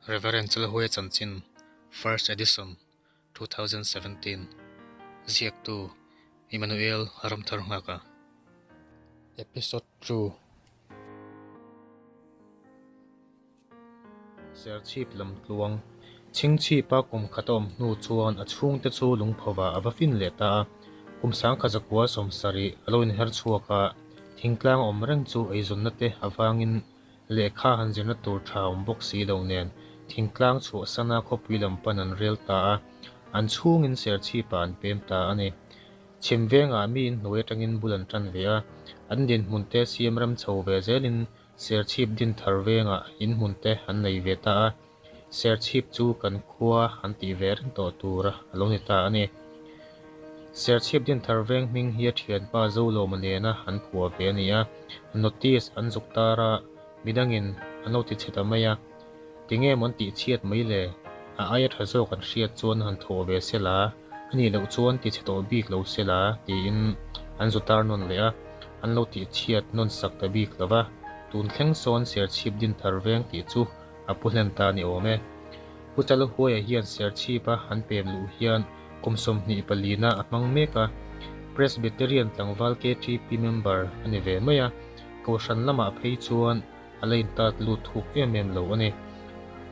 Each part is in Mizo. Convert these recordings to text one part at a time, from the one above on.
Reverend Chalhuaia Chanchin, First Edition, 2017, Ziaktu, Emmanuel Ramtharnghaka. Episode 2. Serchhip lam tluang, Chhingchhipa kum khat a awm hnu chuan a chhungte chu lungphovah a va fin leh ta a. Kum 1970 a lo inher chhuak a, thingtlang a awm reng chu eizawnna te avangin Lehkha han zirna tur tha awm bawk si lo nen thingtlang chhuahsana khawpui lam pan an rel ta a, an chhungin Serchhipah an pem ta a ni. Chhim vengah miin hnuai atangin bul an tan ve a, an dinhmun te siam rem chho ve zelin Serchhip dinthar vengah inhmun te an nei ve ta a, Serchhip chu kan khua an tih ve reng tawh tur a lo ni ta a ni. Serchhip Dinthar veng hming hi a thianpa Zolawma nena an phuah ve a ni a, notice an zuk tar a, midangin an lo ti chhe ta mai a, tinge maw an tih chhiat mai le? A aia tha zawk an hriat chuan han thawh ve se la, a nih loh chuan ti chhe tawh bik lo se la tiin an zu tar nawn leh a, an lo tih chhiat nawn sak ta bik lo va, tun thleng sawn Serchhip Dinthar veng tih chu a pu hlen ta ni awm e. Pu Chalhuaia hian Serchhipa an pem luh hian kum 24 na a hmang mek a, Presbyterian tlangval KTP member a ni ve mai a, Kohhran lamah phei chuan a la intat lut thuk em em lo a ni.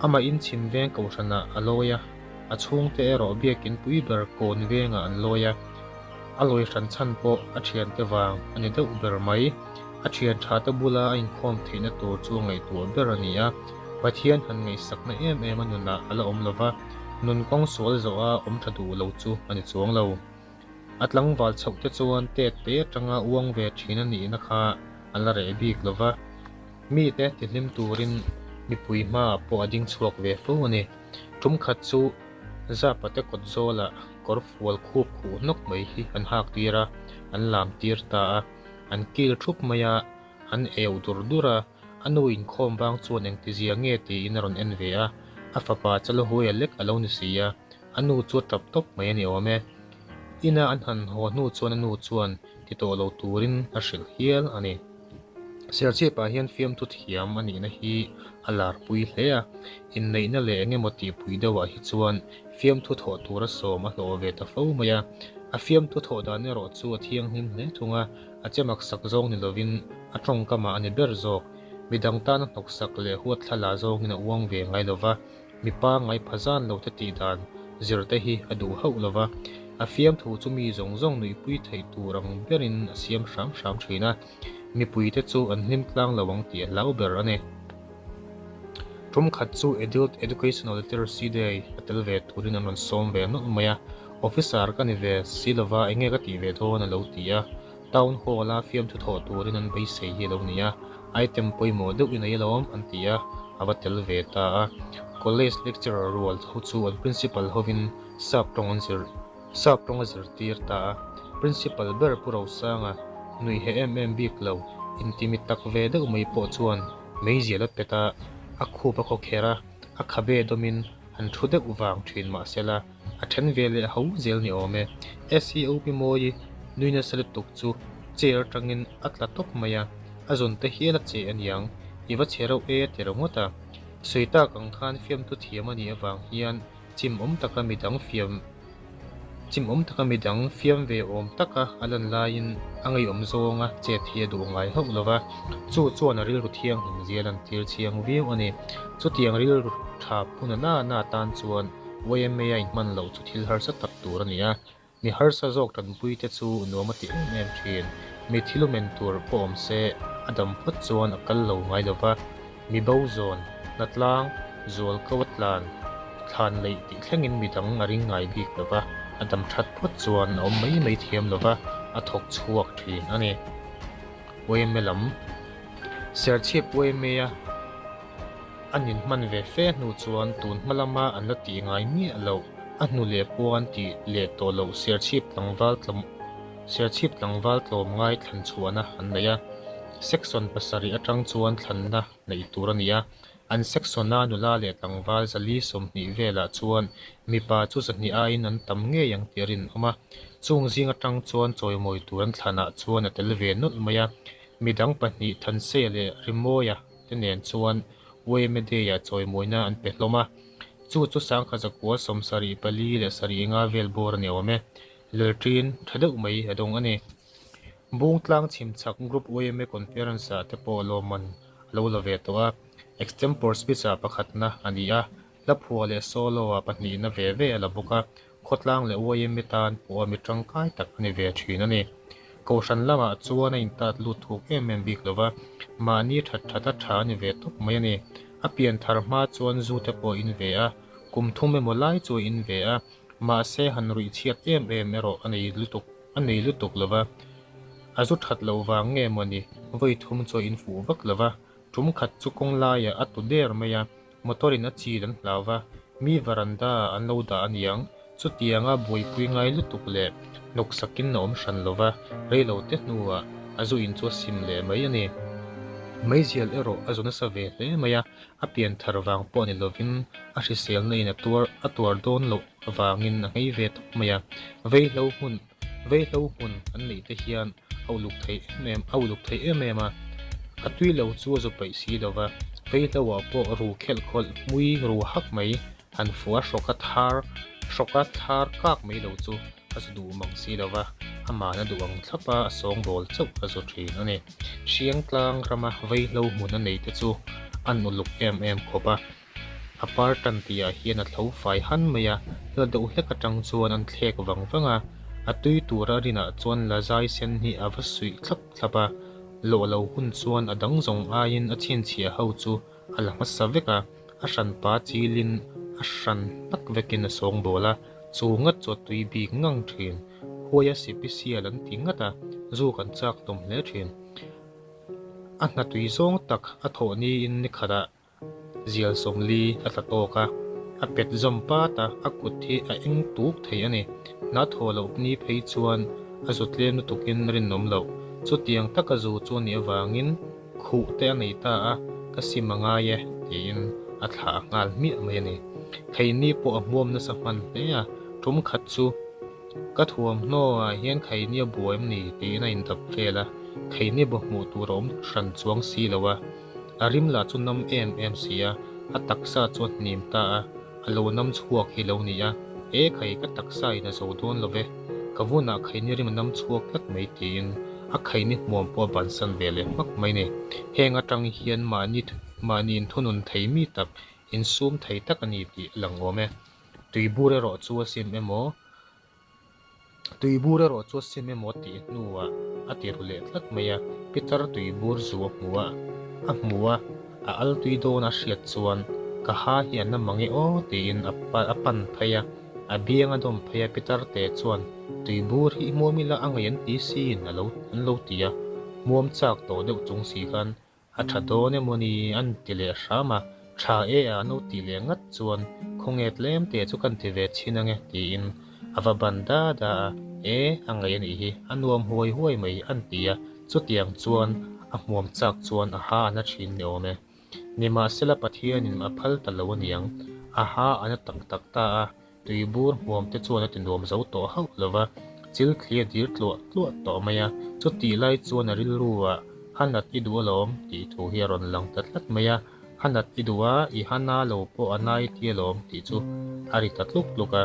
Amah in chhim veng Kohhranah a lawi a, a chhungte erawh biakin pui ber kawn vengah an lawi a, a lawi hran chhan pawh a thiante vang a ni deuh ber mai. A thian tha te bula a inkhawm theihna tur chu a ngaihtuah ber a ni a, Pathian han ngaihsakna em em a nunah a la awm lo va, nun kawng sual zawha awm tha duh lo chu a ni chuang lo. A tlangval chhoh te chuan tet te atanga uang ve thin a nihna kha a la reh bik lo va, mite tihlim turin mipui hmaah pawh a ding chhuak ve fo a ni. Tum khat chu Zapa te kawt zawlah kawr fual khup khuh hnawk mai hi an hak tir a, an lam tir ta a. An kil thup mai a, an eu dur dur a, a nu inkhawm vang chuan engtizia nge tiin a rawn en ve a, a fapa Chalhuaia lek a lo ni si a, a nu chu a tap tawp mai a ni awm e. Ina an han haw hnu chuan a nu chuan ti tawh lo turin a hrilh hial a ni. Serchhipah hian fiamthu thiam a nihna hi a larpui hle a, inneihna leh eng emaw tihpui deuhah hi chuan fiamthu thawh tura sawm a hlawh ve ta fo mai a. A fiamthu thawh dan erawh chu a thianghlim hle thung a, a che maksak zawng ni lovin a tawngkamah a ni ber zawk. Midang tana hnawksak leh huatthla la zawngin a uang ve ngai lo va, mipa ngai pha zan lo te tih dan zir te hi a duh hauh lo va. A fiamthu chu mi zawng zawng nuihpui theih tur ang berin a siam hram hram thin a, mipuite chu an hlim tlang lo ang tih a hlau ber a ni. Tum khat chu Adult Educational Literacy Day a tel ve turin an rawn sawm ve nawlh mai a, Officer ka ni ve si lova enge ka tih ve dawn a lo ti a, Town Hall a fiamthu thawh turin an beisei hi a lo ni a, item pawimawh deuh in ei alawm an ti a, a va tel ve ta a. College lecturer rual ho chu an principal hovin sap tawng an zir sap tawng a zirtir ta a, principal ber Pu Rosanga nuih he em em bik lo intimi tak ve deuh mai pawh chuan meizial a pet a, a khup a khaw kher a, a khabe dawmin han thu deuh vang thin mahsela a then ve leh ho zel ni awm e. SEO Pi Mawi nui nasa lutuk chu chair atangin a tla tawp mai a, a zawn te hial a che aniang, i va che reuh e a ti ringawt a. Sawi tak ang khan fiamtu thiam a nih avang hian chim awm taka midang fiam chim awm taka midang fiam ve awm taka a lan laiin a ngeiawm zawnga chet hi a duh ngai hauh lo va, chu chuan a rilru thianghlim zia lantir chiang viau a ni. Chutiang rilru tha phun a na na tan chuan YMA a inhman loh chu thil harsa tak tur a ni a, mi harsa zawk tanpuite chu nuam a ti em em thin. Mi thil umen tur pawh awm se a dam phawt chuan a kal lo ngai lo va, mi bo zawn, hnatlang, zual ko a tlan, thlan leih tih thlengin mi dang a ring ngai bik lo va, a dam that phawt chuan a awm mai mai thiam lo va, a thawk chhuak thin a ni. YMA lam Serchhip YMA a. An inhman ve fe hnu chuan tun hma lama an la tih ngai miah loh, a hnu leh puan tih leh tawh loh Serchhip tlangval tlawm Serchhip tlangval tlawm ngai thlan chhuahna an nei a. Section pasarih atang chuan thlanna neih tur a ni a. An section-a nula leh tlangval 420 velah chuan mipa chu 200 aiin an tam ngei ang tih a rinawm a. Chung zing atang chuan chawimawi tur an thlanah chuan a tel ve nawlh mai a. Midang pahnih Thanseia leh Rimawia te nen chuan Yma Day-ah chawimawina an pe hlawm a. Chu chu 1974 leh 75 vel bawr a ni awm e. Lelṭin tha deuh mai a dawng a ni. Bungtlang chhimchhak Group yma Conference-ah te pawh lawmman a lo la ve tawh a. Extempore speech-ah pakhatna a ni a, hla phuah leh solo-ah pahnihna ve ve a la bawk a, khawtlang leh yma tan pawha mi tangkai tak a ni ve thin a ni. Kohhran lamah chuan a intat lut thuk em em bik lo va, mahni that that a tha a ni ve tawp mai a ni. A pian thar hma chuan zu te pawh a in ve a, kum thum emaw lai chu a in ve a, mahse han ruih chhiat em em erawh a nei lutuk a nei lutuk lo va. A zu that loh vang nge maw ni, vawi thum chu a in fuh vak lo va, tum khat chu kawng laiah a tu der mai a, Motor in a chil an hlau va, mi veranda ah an lo dah aniang. Chutianga buaipui ngai lutuk leh hnawk sakin a awm hran lo va, reilo te hnuah a zu in chu a sim leh mai a ni. Meizial erawh a zu nasa ve hle mai a, a pian thar vang pawh ni lovin a hriselna in a tuar a tuar dawn loh avangin a nghei ve tawp mai a. Veihlo hmun Veihlo hmun an neih te hian a uluk thei em em a uluk thei em em a, a tui lo chu a zu paih si lo va, veihlo ah pawh ru khelh khawlh hmui ru hak mai han fuh a hrawk a thar hrawk a thar kak mai lo chu a zu duh mang si lo va, aman a duh ang thlap a a sawngbawl chauh a zu thin a ni. Hriangtlang rama veihlo hmun a nei te chu an uluk em em khawp a. A par tan tihah hian a thlo fai han mai a, hla deuh hlek atang chuan an thlek vang vang a, a tui tura rinah chuan la zai sen hi a va suih thlap thlap a, lawh lo hun chuan a dang zawng aiin a chhinchhiah ho chu a la hmasa vek a, a hran pa chilin a hran hnak vekin a sawngbawl a, chu ngat chu a tui bik ngang thin. Huaia sipisial an ti ngat a, zu kan chak hlawm hle thin. A hna tui zawng tak a thawh niin nikhatah Zial sawmli a tla tawk a, a pet zawm pat a, a kut hi a eng tuk thei a ni. Hna thaw loh ni phei chuan a zu tlem lutukin rinawm loh. Chutiang taka zu chu a nih avangin khuh te a nei ta a, ka sim a ngai e tiin a thlah nghal hmiah mai a ni. Kheini pawh a hmuam nasa hman hle a, tum khat chu Ka thuamhnaw ah hian kheini a buai em ni tiin a indap vel a, kheini bu hmuh tur a awm hran chuang si lo a. A rim lah chu nam em em si a, a taksa chu a hnim ta a, a lo nam chhuak hi lo ni a, E khai, ka taksa in a zo dawn lo ve, ka vunah khaini rim a nam chhuak tlat mai tiin a khaini hmuam pawh a bansan ve leh hmak mai ni. Heng atang hian mahni mahni inthunun thei mi tak, insum thei tak a ni tih a lang awm e. Tuibur erawh chu a sim emaw? Tuibur erawh chu a sim emaw tih hnuah a ti ru leh tlat mai a, Peter tuibur zu a hmu a, a hmu a, a al tui dawn a hriat chuan ka ha hi a na mang e aw tiin a a pan phei a, a biang a dawm phei a, Peter te chuan tuibur hi i hmuam ila a ngaih an ti siin a lo an lo ti a, hmuam chak tawh deuh chung si khan A tha dawn emaw ni an ti leh hram a, tha e a no tih leh ngat chuan khawnge tlem te chu kan ti ve chhin ange tiin a va ban da da a, e a ngaih a nih hi, a nuam huai huai mai an ti a, chutiang chuan a hmuam chak chuan a ha a na thin ni awm e. Nimahsela Pathianin a phal ta lo aniang, a ha a na tak tak ta a, Tuibur hmuam te chuan a ti nuam zo tawh hauh lo va, chil thli a dir tluah tluah tawh mai a. Chutih lai chuan a rilru ah, Ha nat i duh alawm, tih thu hi a rawn lang ta tlat mai a. Ha nat i duh a, i ha na lo pawh a nai ti alawm, tih chu a ri ta tluk tluk a.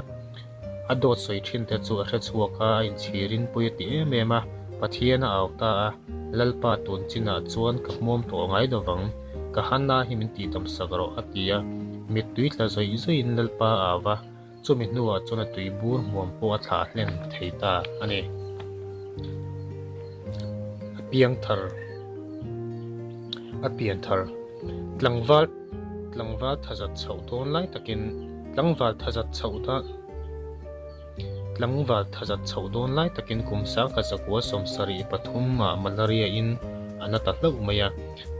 A dawt sawi thin te chu a hre chhuak a, a inchhirin pui a ti em em a. Pathian a au ta a, Lalpa tun chinah chuan ka hmuam tawh ngai lo vang, ka ha na hi min tihdam sak rawh, a ti a. Mittui tla zawih zawihin Lalpa a au va, chumi hnuah chuan a tui bur hmuam pawh a thlah hlen thei ta a ni. A piang thar A pian thar Tlangval Tlangval thazat chhoh dawn lai takin Tlangval thazat chhoh da Tlangval thazat chhoh dawn lai takin kum sangkhat 1973 ah malaria in a na ta hlauh mai a,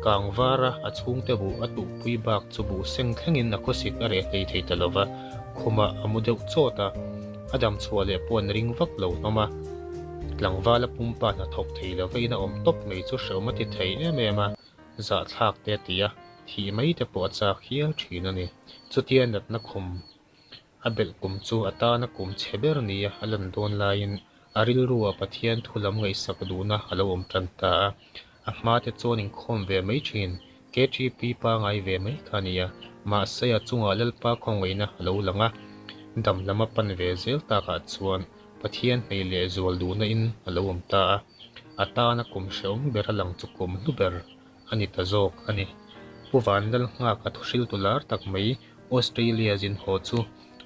kangvara a chhungte buh a tuhpui bak chu buh seng thlengin a khawsik a reh hlei thei ta lova, khumah a mu deuh chawt a, a dam chhuah leh pawh an ring vak lo hlawm a. Tlangvala pumpa hnathawk thei lova in a awm tawp mai chu hrehawm a ti thei em em a, zahthlak te a ti a, thih mai te pawh a chak hial thin a ni. Chutia natna khum A belh kum chu a tana kum chhe ber nia a lan dawn laiin a rilruah Pathian thu lam ngaihsak duhna a lo awm tan ta a. A hmate chuan inkhawm ve mai thin. KTP pangai ve mai kha a ni a, mahse a chungah Lalpa khawngaihna a lo lang a, dam lam a pan ve zel takah chuan Pathian hmei leh zual duhna in a lo awm ta a, a tana kum hrehawm ber a lang chu kum hlu ber a ni ta zawk a ni. Pu Vanlal Nghaka thuhriltu lar tak mai Australia zin haw chu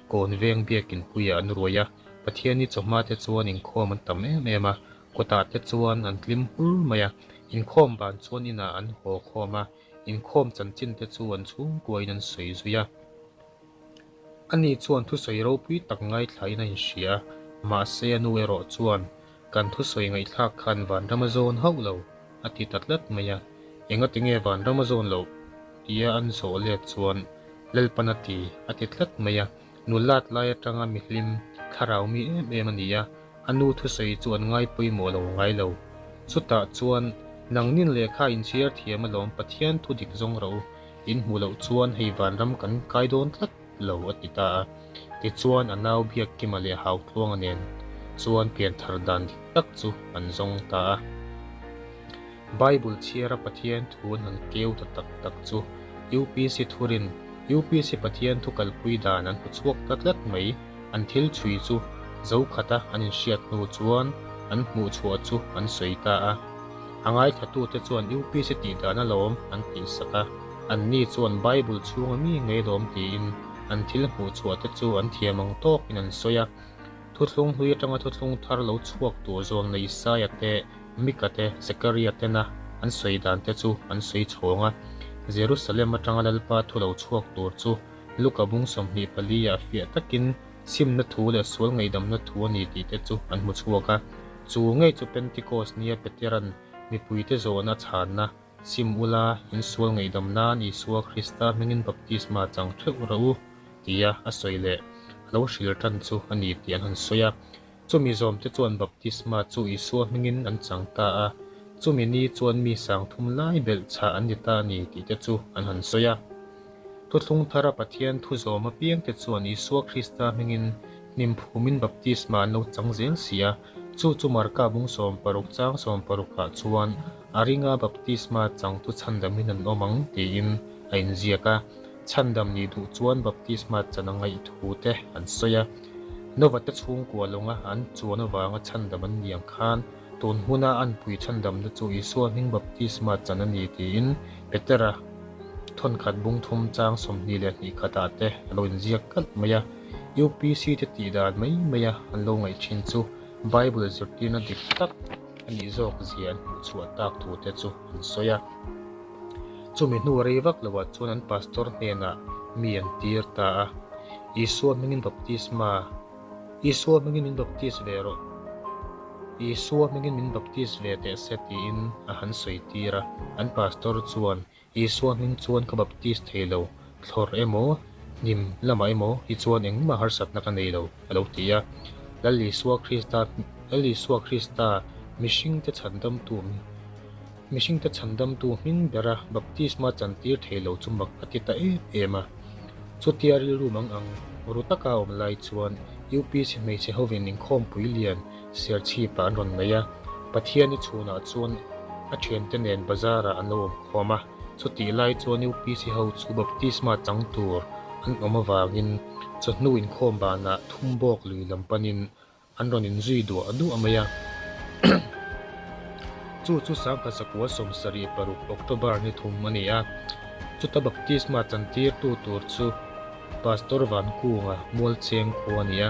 Kawn veng biakin puiah an ruai a, Pathianni chawhma te chuan inkhawm an tam em em a, kawtah te chuan an tlim hur mai a, inkhawm ban chuan inah an haw khawm a, inkhawm chanchin te chu an chhungkuain an sawi zui a. Ani chuan thusawi ropui tak ngaithlain a inhria a, mahse a nu erawh chuan kan thusawi ngaihthlak khan vanram a zawn hauh lo a ti ta tlat mai a, engati nge vanram a zawn loh? tia an zawh let chuan Lalpan a ti a ti tlat mai a, nulat lai atanga mihlim thlarau mi em em a ni a, a nu thusawi chu an ngai pawimawh lo ngai lo. Chutah chuan nangnin lehkha inchhiar thiam alawm Pathian thu dik zawng rawh u, In hmuh loh chuan hei vanram kan kai dawn tlat lo a ti ta a. Tichuan a nau Biakkima leh Hautluanga nen chuan pianthar dan dik tak chu an zawng ta a. Bible chhiara Pathian thu an han keu ta tak tak chu UPC thurin UPC Pathian thu kalpui dan an hmu chhuak ta tlat mai. An thil chhui chu zokhata an inhriat hnu chuan an hmuh chhuah chu an sawi ta a. A ngaithlatute chuan UPC tih dan alawm an tihsak a, anni chuan Bible chhunga mi ngei lawm tiin an thil hmuh chhuah te chu an thiam ang tawkin an sawi a. Thuthlung hlui atanga thuthlung thar lo chhuak tur zawn leh Isaia te, Mika te, Zekaria tena an sawi dan te chu an sawi chhawng a. Jerusalem atanga Lalpa thu lo chhuak tur chu Luka bung 24 ah fiah takin simna thu leh sual ngaihdamna thu a ni tih te chu an hmu chhuak a. Chu ngei chu Pentecost nia Peteran mipuite zawhna chhanna, Sim ula, in sual ngaihdam nan Isua Krista hmingin baptisma chang theuh rawh u, tia a sawi leh a lo hril tan chu a ni tih an han sawi a. Chumi zawmte chuan baptisma chu Isua hmingin an chang ta a, chumi ni chuan mi sangthum lai belh chhah an ni ta a ni tih te chu an han sawi a. Thuthlung thara Pathian thu zawm apiangte chuan Isua Krista hmingin hnim phumin baptisma an lo chang zel si a, chu chu Marka bung 60 chang 60 ah chuan a ringa baptisma changtu chhandamin an awm ang tiin a inziak a, chhandam nih duh chuan baptisma chan a ngaih thu te an sawi a. Nova te chhungkua lawnga an chuan avanga chhandam an ni ang khan tun huna an pui chhandamna chu Isua hming baptisma chan a ni tiin Petera thawnkhat bung thum chang 22 khatah te a lo inziak kalh mai a. UPC te tih dan mai mai a an lo ngaih thin chu Bible zirtirna dik tak a nih zawk zia an hmuh chhuah tak thu te chu an sawi a. Chumi hnu rei vak loah chuan an pastor hnenah mi an tir ta a, Isua hmingin baptisma, Isua hmingin min baptis ve rawh, Isua hmingin min baptis ve teh se tiin a han sawi tir a. An pastor chuan, Isua hming chuan ka baptis thei lo, thlawr emaw, hnim lamah emaw hi chuan engmah harsatna ka nei lo, a lo ti a. Lal Isua Krista, Lal Isua Krista, mihringte chhandamtu, Mihringte chhandamtu hming bera baptisma chantir thei lo chu mak a ti ta em em a. Chutia rilru mang ang ru taka awm lai chuan UPC hmeichhe hovin inkhawmpui lian Serchhipah an rawn nei a, Pathiani chhunah chuan a thiante nen bazarah an lo awm khawm a. Chutih lai chuan UPC ho chu baptisma chang tur an awm avangin chawhnu inkhawm banah Thumbawk lui lam panin An rawn inzui duah duah mai a. Chu chu 1976 October ni thum a ni a. Chuta baptisma chantirtu tur chu Pastor Vankunga Mualcheng khua a ni a.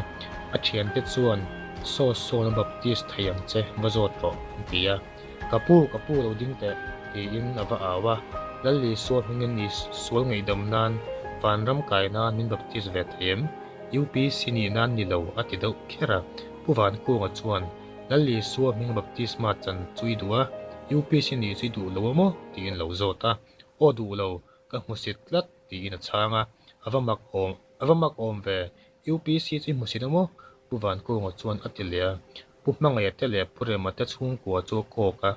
A thiante chuan, Saw sawn a baptist thei ang che, va zawt rawh, an ti a. Ka pu, ka pu lo ding teh, tiin a va au a. Lal Isua hmingin i sual ngaihdam nan vanram kai nan min baptist ve thei em? UPC nih nan ni lo a ti deuh kher a. Pu Vankunga chuan, Lal Isua hming baptisma chan chu i duh a, UPC nih chu i duh lo a maw? tiin lo zawt a. Aw duh lo, ka hmusit tlat tiin a chhang a. A va mak awm, a va mak awm ve, UPC chu i hmusit a maw? Pu Vankunga chuan a ti leh a. Pu Hmangaih te leh Pu Rema te chhungkua chu a kawk a,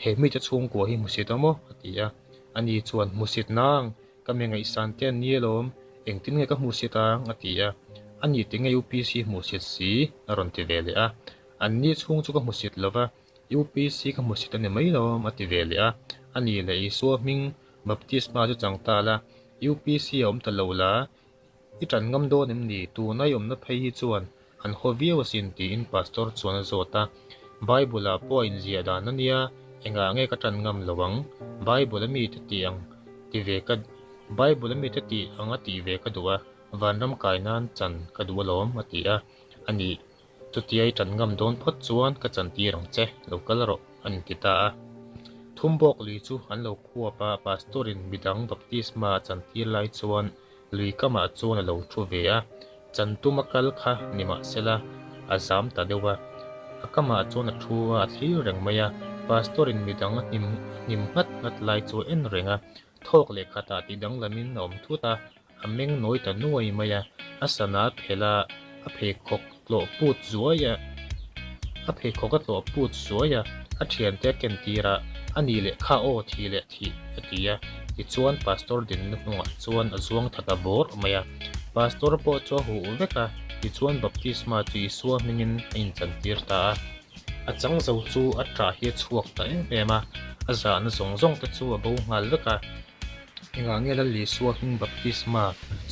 He mite chhungkua hi hmusit a maw? a ti a. Ani chuan, Hmusit nang, Ka mi ngaihsan te an ni alawm, engtin nge ka hmuh sit ang? a ti a. A ni ti nge UPC hmuh sit si? a rawn ti ve leh a. An ni chhung chu ka hmu sit lo va, UPC ka hmu sit a ni mai lawm, a ti ve leh a. A ni leh Isua hming Baptisma chu chang ta la, UPC a awm ta lo la, i tan ngam dawn em ni? Tuna i awmna phei hi chuan an haw viau asin tiin Pastor chuan a zawt a. Bible-ah pawh a inziah dan a nia, engah nge ka tan ngam lo ang? Bible-a mite tih ang ti ve ka Bible-a mite tih ang a tih ve ka duh a, vanram kai nan chan ka duh alawm a ti a. A nih, chutia i tan ngam dawn phawt chuan ka chantir ang che, lo kal rawh a inti ta a. Thumbawk lui chu an lo khuap a, Pastor-in midang baptisma a chantir lai chuan Lui kamah chuan a lo thu ve a, chan tum a kal kha ni mahsela a zam ta deuh a. A kamah chuan a thu a, a thlir reng mai a, Pastor in midang a hnim hnim nghat nghat lai chu a en reng a, thawk leh khatah ti danglamin a awm thut a, a meng nawi ta nuai mai a, a sana a phelh a, a pheikhawk tlawh put zuai a, a pheikhawk a tlawh put zuai a, a thiante a ken tir a, a nih leh kha aw thih leh thih a ti a, tichuan Pastor dinna hnungah chuan a zuang tha ta bawr mai a, Pastor pawh chu a huh vek a, tichuan baptisma chu Isua hmingin a inchantir ta a, a chang zo chu a ṭah hi a chhuak ta em em a, a zahna zawng zawng te chu a bo nghal vek a. Engah nge Lal Isua hming baptisma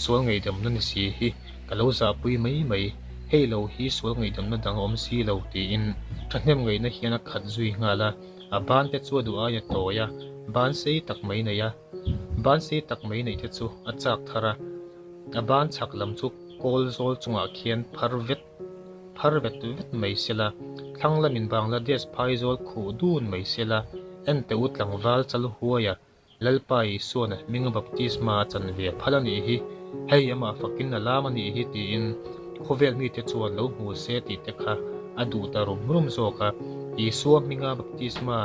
sual ngaihdamna ni si hi ka lo zahpui mai mai, hei lo hi sual ngaihdamna dang a awm si lo tiin thahnem ngaihna hian a khat zui nghal a, a ban te chu a duh aia tawi a, ban sei tak mai nei a, ban sei tak mai neih te chu a chak thar a, a ban chhak lam chu kawl zawl chungah khian phar vet phar vet vet mai sela, thlang lamin Bangladesh phaizawl khuh dun mai sela, enteh u tlangval chal huaia Lalpa Isuan a hming baptisma a chan ve phal a nih hi, hei amah fakin a lam a nih hi tiin khawvel mite chuan lo hmu se tih te kha a duh ta rum rum zawk a. Isua hminga baptisma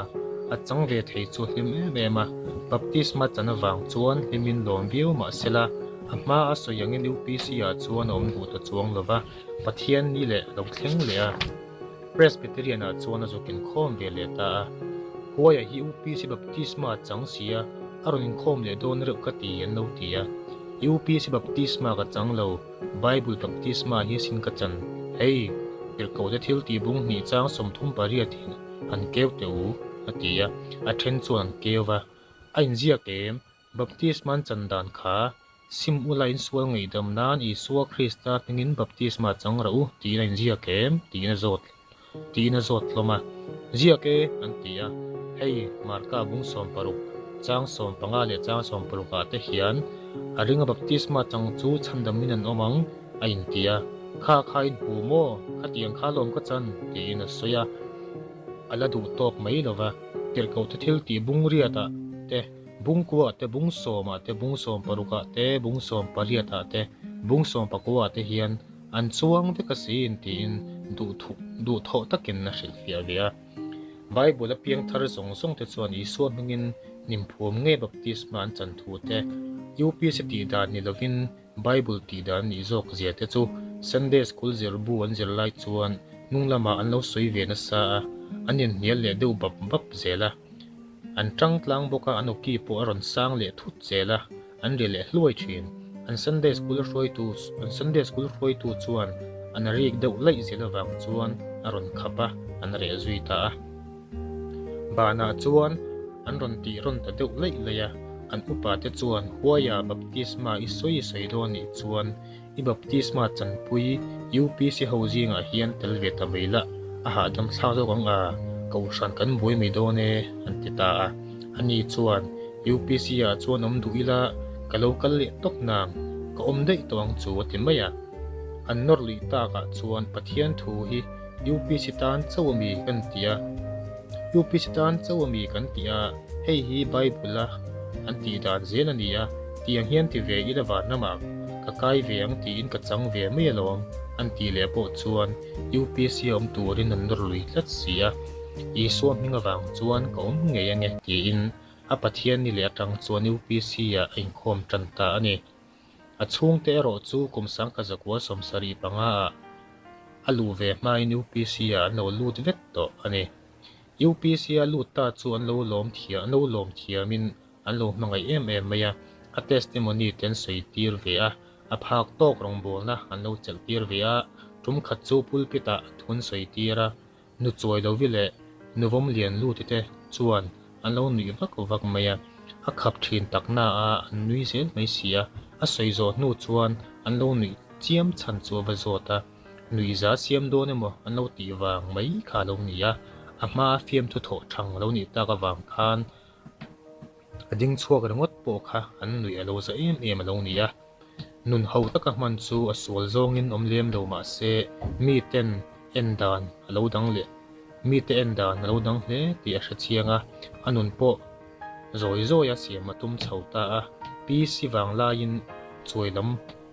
a chang ve thei chu a hlim em em a, baptisma chan avang chuan hlimin lawm viau mah sela a hma a sawi angin UPC ah chuan a awm duh ta chuang lova, Pathian ni leh a lo thleng leh a. Presbyterian ah chuan a zuk inkhawm ve leh ta a, Huaia hi UPC baptisma a chang si a, a rawn inkhawm leh dawn reuh ka ti an lo ti a. UPC baptisma ka chang lo, Bible baptisma hi sin ka chan, hei, tirhkohte thil tih bung hnih chang 38 in han keu teh u, a ti a, a then chuan an keu va, a inziak em? Baptisma an chan dan kha sim ula insual ngaihdam nan Isua Krista hmingin baptisma chang rah u tiin a inziak em? tiin a zawt tiin a zawt hlawm a. Ziak e an ti a. Hei Marka bung 16 chang 15 leh chang 16 ah te hian a ringa baptisma chang chu chhandamin an awm ang a inti a. Kha kha in hmu maw? Khatiang kha lawm ka chan tiin a sawi a. A la duh tawk mai lova tirhkohte thil tih bung riatah te Bung kuah te, bung sawmah te, bung 16ah te, bung 18ah te, bung 19ah te hian an chuang vek asin tiin duhthawh takin a hrilhfiah ve a. Bible a piang thar zawng zawng te chuan Isua hmingin nimphum ngei baptisma an chan thu te, UPC tih dan ni lovin Bible tih dan nih zawk zia te chu Sunday School zirbu an zir lai chuan hnung lamah an lo sawi ve nasa a, an inhnial leh deuh bap bap zel a. An tang tlang bawk a, an awki pawh a rawn sang leh thut zel a, an ri leh hluai thin. An Sunday School hruaitu an Sunday School hruaitu chuan an rik deuh laih zel avang chuan a rawn khap a, an reh zui ta a. Banah chuan an rawn tih rawn ta deuh laih laih a, an upa te chuan Huaia baptisma i sawi sawi dawn nih chuan i baptisma chanpui UPC ho zingah hian tel ve ta mai lah, a hahdam thlak zawk ang a, kohhran kan buai mai dawn e an ti ta a. Ani chuan UPC ah chuan awm duh ila ka lo kal leh tawp nang, ka awm daih tawh ang chu a ti mai a. An nawr luih takah chuan Pathian thu hi UPC tan chauh a mi kan ti a, UPC tan chauh a mi kan ti a, hei hi Bible a an tih dan zel a ni a, tiang hian ti ve ila vanramah ka kai ve ang tiin ka chang ve mai alawm an tih leh pawh chuan UPC a awm turin an nawr lui tlat si a, Isua hming avang chuan ka awm ngei ange tiin a Pathian ni leh atang chuan UPC ah a inkhawm tan ta a ni. A chhungte erawh chu kum 1975 ah a luh ve hmain UPC ah an lo lut vek tawh a ni. UPC a lut ta chu an lo lawm thiam an lo lawm thiamin an lo hmangaih em em mai a, a testimony te an sawi tir ve a, a phak tawk rawngbawlna an lo chelh tir ve a, tum khat chu pulpit ah thu an sawi tir a, Nu chuai lovi leh nu vawm lian luti te chuan an lo nuih vak vak mai a. A khap thin tak na a, an nui zel mai si a. A sawi zawh hnu chuan an lo nuih chiam chhan chu a va zawt a. Nuihza siam dawn emaw an lo tih vang mai kha a lo ni a. A hmaa fiamthu thawh thang lo nih tak avang khan a ding chhuak ringawt pawh kha an nuih a lo za em em a lo ni a. Nun ho taka hman chu a sual zawngin awm lem lo mah se miten en dan a lo dang leh mite en dan a lo dang hle tih a hre chiang a, a nun pawh zawi zawia siam a tum chho ta a. Pi si vang laiin chuai lam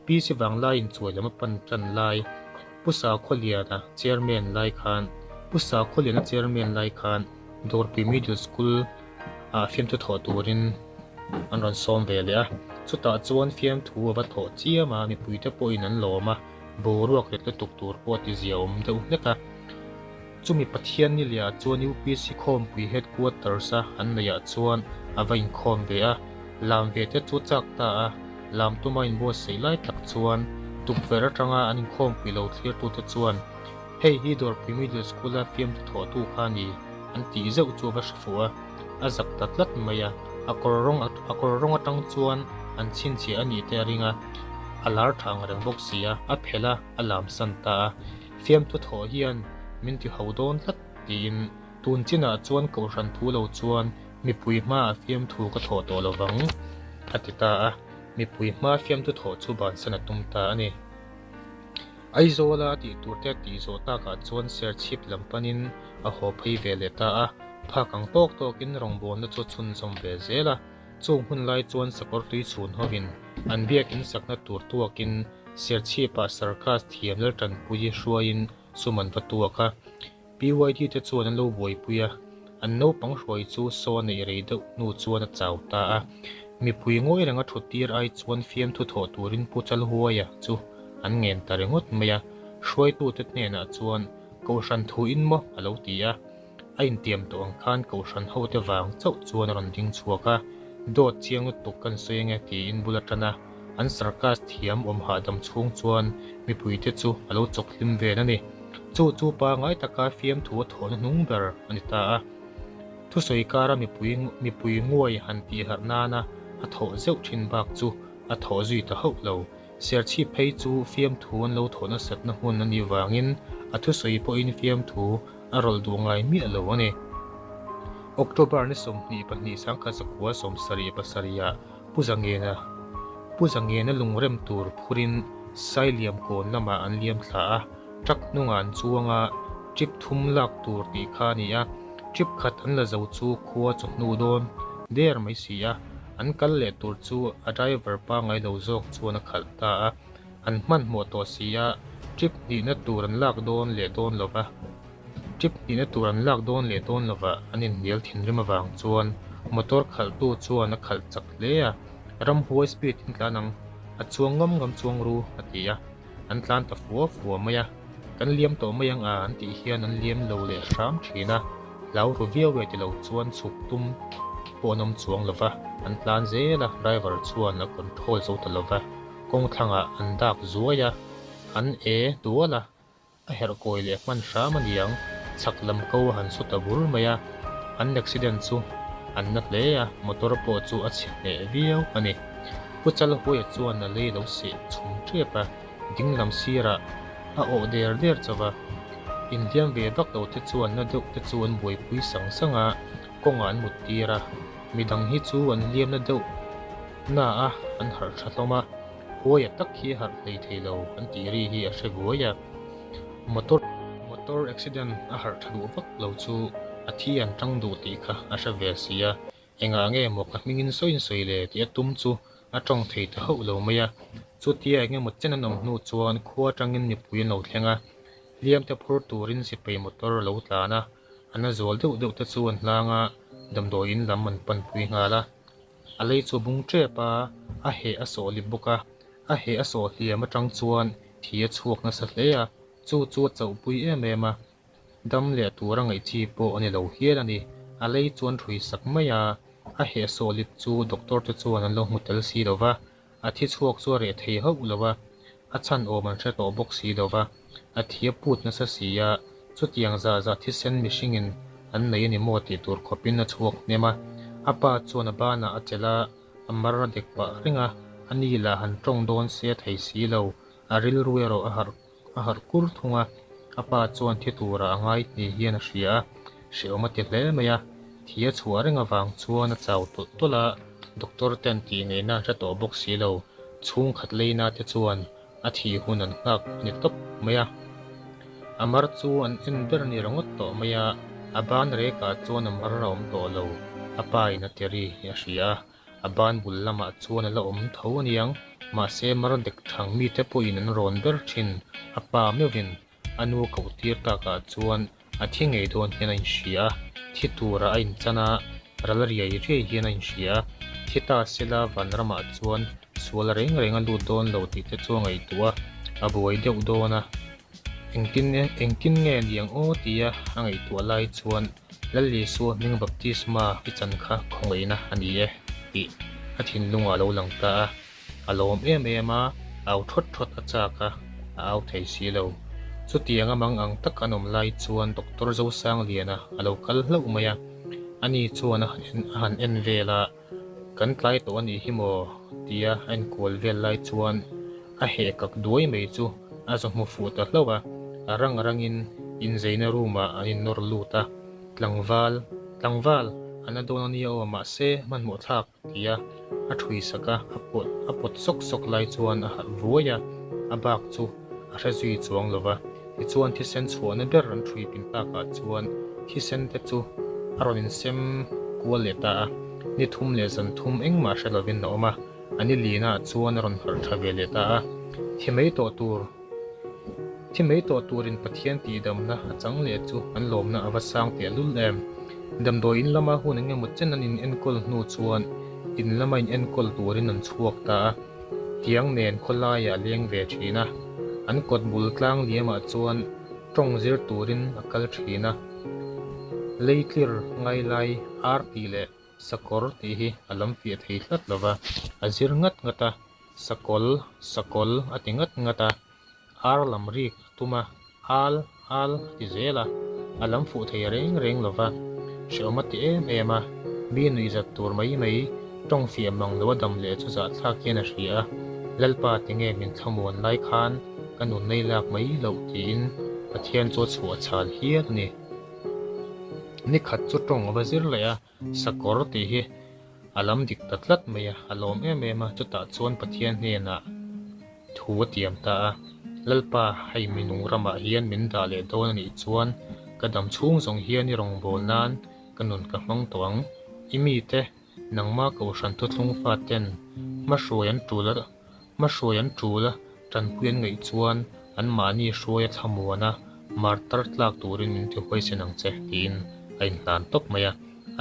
Pi si vang laiin chuai lam a pan tan lai Pu Sakhawliana chairman lai khan Pu Sakhawliana chairman lai khan Dawrpui Middle School ah fiamthu thawh turin an rawn sawm ve leh a, chutah chuan fiamthu a va thawh chiam a, mipuite pawhin an lawm a, boruak let lutuk tur pawh a tizia awm deuh hlek a. Chumi Pathian ni leh ah chuan UPC khawmpui headquarters a an neih ah chuan a va inkhawm ve a, lam ve te chu chak ta a, lam tuma inbuatsaih lai tak chuan tukverh atanga an inkhawmpui lo thlirtute chuan hei hi Dawrpui Middle School a fiamthu thawhtu kha a ni an tih zeuh chu a va hre fuh a. A zak ta tlat mai a, a kawr rawng a kawr rawng atang chuan an chhinchhiah a nih te a ring a, a lar tha ang reng bawk si a, a phelh a, a lam san ta a. Fiamthu thawh hian min ti ho dawn tlat tiin tun chinah chuan kohhran thu lo chuan mipui hmaah fiamthu ka thawh tawh lo vang a ti ta a, mipui hmaa fiamthu thawh chu bansan a tum ta a ni. Aizawla a tih tur te a tih zawh takah chuan Serchhip lam panin a haw phei ve leh ta a, phak ang tawk tawkin rawngbawlna chu a chhunzawm ve zel a. Chung hun lai chuan sakawr tui chhun hovin an biakin sakna tur tuakin Serchhipah Sarkas thiam Laltanpuii hruaiin sum an va tuak a. PYD te chuan an lo buaipui a, an naupang hruai chu saw a neih rei deuh hnu chuan a chau ta a. Mipui ngawi renga thut tir ai chuan fiamthu thawh turin Pu Chalhuaia chu an ngen ta ringawt mai a, hruaitute hnenah chuan Kohhran thu in maw a lo ti a. A intiam tawh ang khan Kohhran hote vang chauh chuan a rawn ding chhuak a, dawt chiang lutuk kan sawi ange tiin bul a tan a, an sarkas thiam awm hahdam chhung chuan mipuite chu a lo chawk hlim vel a ni. Chu chu pangai taka fiamthu a thawhna hnung ber a ni ta a. Thusawi kara mipui mipui nguai han tih harh nana a thawh zeuh thin bak chu a thawh zui ta hauh lo. Serchhip phei chu fiamthu an lo thawh nasatna hmun a nih vangin a thusawi pawhin fiamthu a rawlh duh ngai miah lo a ni. October ni 22 1977 ah Pu Zangena Pu Zangena lungrem tur phurin Sailiam kawn lamah an liam thla a, truck hnungah an chuang a, trip thum lak tur tih kha a ni a, trip khat an la zo chu khua chawhnu dawn der mai si a, an kal leh tur chu a driver pangngai lo zawk chuan a khalh ta a, an hmanhmawh tawh si a, trip hnihna tur an lak dawn leh dawn lo va. Trip hnihna tur an lak dawn leh dawn lovah an inhnial thinrim avang chuan motor khalhtu chuan a khalh chak hle a, ramhuai speed in tlan ang, a chuang ngam ngam chuang ru a ti a, an tlan ta fua fua mai a, kan liam tawh mai ang a an tih hian an liam lo leh hram thin a, hlau ru viau e ti lo chuan chhuk tum pawh an awm chuang lova, an tlan zel a, driver chuan a control zo ta lova, kawng thlangah an dak zuai a, an e dual a. A herh kawi leh hman hram a niang, chhak lam ko a han su ta bur mai a, an accident chu an na hle a, motor pawh chu a chhe hneh viau a ni. Pu Chalhuaia chuan a lei lo seh chhum tep a, ding lam sirah a awh der der chauh a, inhliam ve vak lo te chuan na deuh te chu an buaipui sang sang a, kawngah an mut tir a, midang hi chu an hliam na deuh na a, an harh tha hlawm a. Huaia tak hi harh hlei thei lo an tih ri hi a hre vuai a, motor motor accident a harh tha duh vak lo chu a thi an tang duh tih kha a hre ve si a, engah nge maw ka hmingin sawiin sawi le tih a tum chu a tawng thei ta hauh lo mai a, chutia eng emaw chen an awm hnu chuan khua atangin mipui an lo thleng a, hliam te phur turin sipai motor a lo tlan a, a na zual deuh deuh te chu an hlang a, damdawiin lam an panpui nghal a. A lei chu a bung tep a, a heh a sawh lip bawk a, a heh a sawh hliam atang chuan thi a chhuak nasa hle a, chu chu a chauhpui em em a, dam leh tura ngaih chi pawh a ni lo hial a ni. A lei chuan hrui sak mai a, a heh sawh lip chu doctor te chuan an lo hmu tel si lo va, a thi chhuak chu a reh thei hauh lo a, a chhan awm an hre tawh bawk si lo va, a thi a put nasa si a, chutiang zah zah thisen mihringin an nei a ni maw tih tur khawpin a chhuak hnem a. A pa chuan a banah a chelh a, a mar a dek pah reng a, a ni lah han tawng dawn se a thei si lo, a rilru erawh a harh a harh kur thung a, a pa chuan thi turah a ngai ni hian a hria a, hrehawm a ti hle mai a, thi a chhuah reng avang chuan a chau tawlh tawlh a, doctor ten tih ngaihna an hre tawh bawk si lo, chhungkhat leina te chuan a thih hun an nghak a ni tawp mai a, a mar chu an en ber ni ringawt tawh mai a, a ban rekah chuan a mar a awm tawh lo, a pa in a teri hi a hria a, a ban bul lamah chuan a la awm tho a niang, mahse mar dek thang mite pawhin an rawn ber thin, a pa meuhin a nu koh tir takah chuan a thi ngei dawn hian a inhria a, thi tura a inchan a, ral riai riai hian a inhria a, thi ta sela vanramah chuan sual reng reng a lut dawn lo tih te chu a ngaihtuah a, a buai deuh dawn a, engtin engtin nge niang aw tia a ngaihtuah lai chuan Lal Isua hming baptisma i chan kha khawngaihna a ni e tih a thinlungah a lo lang ta a. A lawm em em a, au thawt thawt a chak a, a au thei si lo. Chutiang a mang ang tak an awm lai chuan Doctor Zosangliana a lo kal hlauh mai a, ani chuan a han en vel a, Kan tlai tawh a nih hi maw? tia a enkual vel lai chuan a heh kak duai mai chu a zaw hmu fuh ta hlauh a, a rang rangin inzeina room ah an innawr lut a, Tlangval, tlangval, a na dawn a nia aw, mahse hmanhmawh thlak. Ti a, a ṭhui sak a, a pawt a pawt sawk sawk lai chuan a harh vuai a, a bak chu a hre zui chuang lo va. Tichuan thisen chhuahna ber an ṭhui pin takah chuan thisen te chu a rawn insem kual leh ta a, ni thum leh zan thum engmah hre lovin a awm a, a ni lina chuan a rawn harh ṭha ve leh ta a, thi mai tawh tur. Thi mai tawh turin Pathian tihdamna a chang leh chu an lawmna a va sang teh lul em. Damdawi in lama hun eng emaw chen an in enkawl hnu chuan in lama in enkawl turin an chhuak ta a, tiang nen khawlaiah a leng ve thin a. An kawt bul tlang liamah chuan tawng zir turin a kal thin a. Leitlir ngailai ar tih leh sakawr tih hi a lam fiah thei tlat lo va, a zir ngat ngat a. Sakawl, sakawl a ti ngat ngat a, ar lam rik a tum a, al, al a ti zel a, a lam fuh thei reng reng lo va, hrehawm a ti em em a, mi nuihzat tur mai mai tawng fiah mang lo a dam leh chu zahthlak hian a hria a, Lalpa tinge min thlamuan lai khan ka nun nei lak mai loh tiin Pathian chu a chhuah chhal hial a ni. Nikhat chu tawng a va zir leh a. Sakawr tih hi a lam dik ta tlat mai a, a lawm em em a, chutah chuan Pathian hnenah thu a tiam ta a, Lalpa, hei minung ramah hian min dah leh dawn a nih chuan ka dam chhung zawng hian i rawngbâwl nan ka nun ka hmang tawh ang. I mite, nangma kohhran thuthlung faten hmahruai an ṭul a, hmahruai an ṭul a, ṭanpui an ngaih chuan anmahni hruai a thlamuan a, martar tlak turin min ti huaisen ang che, tiin a inhlan tawp mai a.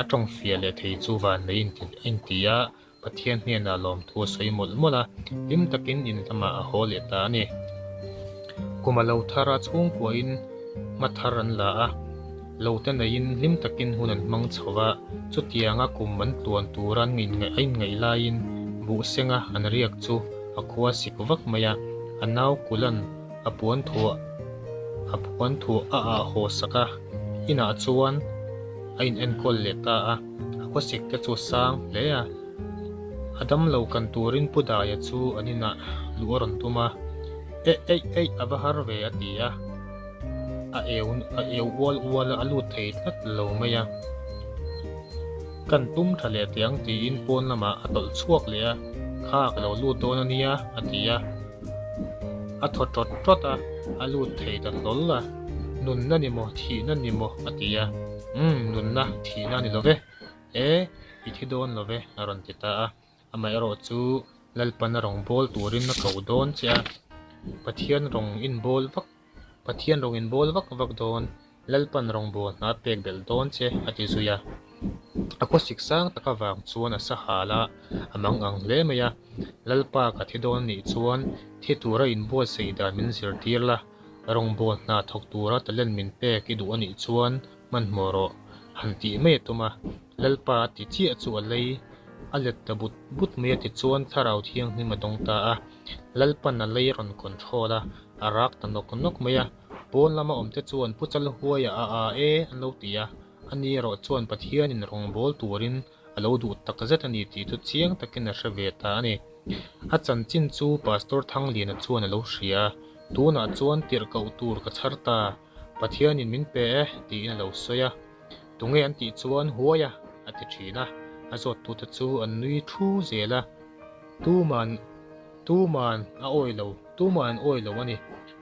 A ṭawng fiah leh thei chu van mai a inti a, Pathian hnenah lawmthu a sawi mawlh mawlh a, hlim takin in lamah a haw leh ta a ni. Kum a lo thar a, chhungkuain hma thar an la a, lo te neiin hlim takin hun an hmang chho va, chutianga kum an tluan tura an a inngaih laiin buhsenga an riak chu a khua sik vak mai a, a nau Kulan a puan thuah a puan thuah a ah haw sak a, inah chuan a inenkawl leh ta a, a khawsik te chu a sang hle a, a damlo kan turin Pu Daia chu an inah luh a rawn tum a, Eh eih eih a va har ve a ti a, a eu a eu ual ual a, a lut thei tlat lo mai a. Kan tum tha leh teh ang tiin pawn lamah a tawlh chhuak leh a, Kha ka lo lut dawn a nia a ti a. A thaw tawt tawt a, a lut thei ta hlawl a, Nunna ni maw, thihna ni maw a ti a. Umm, nunna, thihna a ni lo ve. E, i thi dawn lo ve a rawn ti ta a. Amaherawh chu Lalpan a rawn bawl turin a ko dawn che a, Pathian rawn inbawl vak Pathian rawn inbawl vak vak dawn, Lalpan rawngbâwl hna pek belh dawn che a ti zui a. A khawsik sang tak avang chuan a sa hal a, a mang ang hle mai a. Lalpa ka thi dawn nih chuan thi tura inbuatsaih dan min zirtir la, rawngbâwl hna thawk tura talent min pek i duh a nih chuan hmanhmawh rawh, han tih mai a tum a. Lalpa a ti chiah chu a lei a let ta but but mai a ti chuan Thlarau Thianghlim a dawng ta a. Lalpan a lei a rawn control a, a rak ta nawk nawk mai a. Pawn lama awmte chuan Pu Chalhuaia a a e an lo ti a, ani erawh chuan Pathianin rawngbâwl turin a lo duh tak zet a ni tih chu chiang takin a hre ve ta a ni. A chanchin chu Pastor Thangliana chuan a lo hria a, Tunah chuan tirhkoh tur ka chhar ta, Pathianin min pe e tiin a lo sawi a. Tunge an tih chuan huai a, a ti thin a, a zawttute chu an nui thu zel a. Tuman, tuman a awi lo, tuman an awi lo a ni.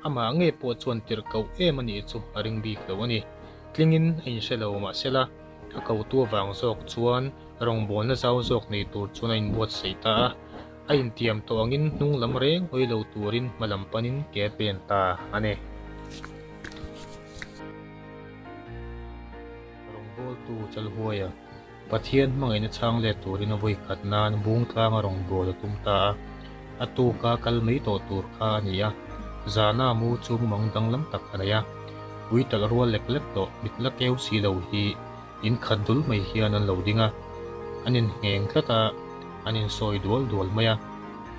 Amah ngei pawh chuan tirhkoh em a nih chu a ring bik lo a ni. Tlingin a inhre lo mahsela, a kotu avang zawk chuan rawngbawlna zau zawk nei tur chuan a inbuatsaih ta a. A intiam tawh angin hnung lam reng hawi lo turin hma lam panin ke a pen ta a ni. Rawngbawltu Chalhuaia Pathian hmangaihna chhang let turin a vawi khat nan bung tlanga rawngbâwl a tum ta a, a tuka kal mai tawh tur kha a ni a, zana mu chu mumang danglam tak a nei a, ui talh rual lek lek tawh mit la keu si lo hi in khat dul mai hian an lo ding a, an inngheng tlat a, an insawi dual dual mai a,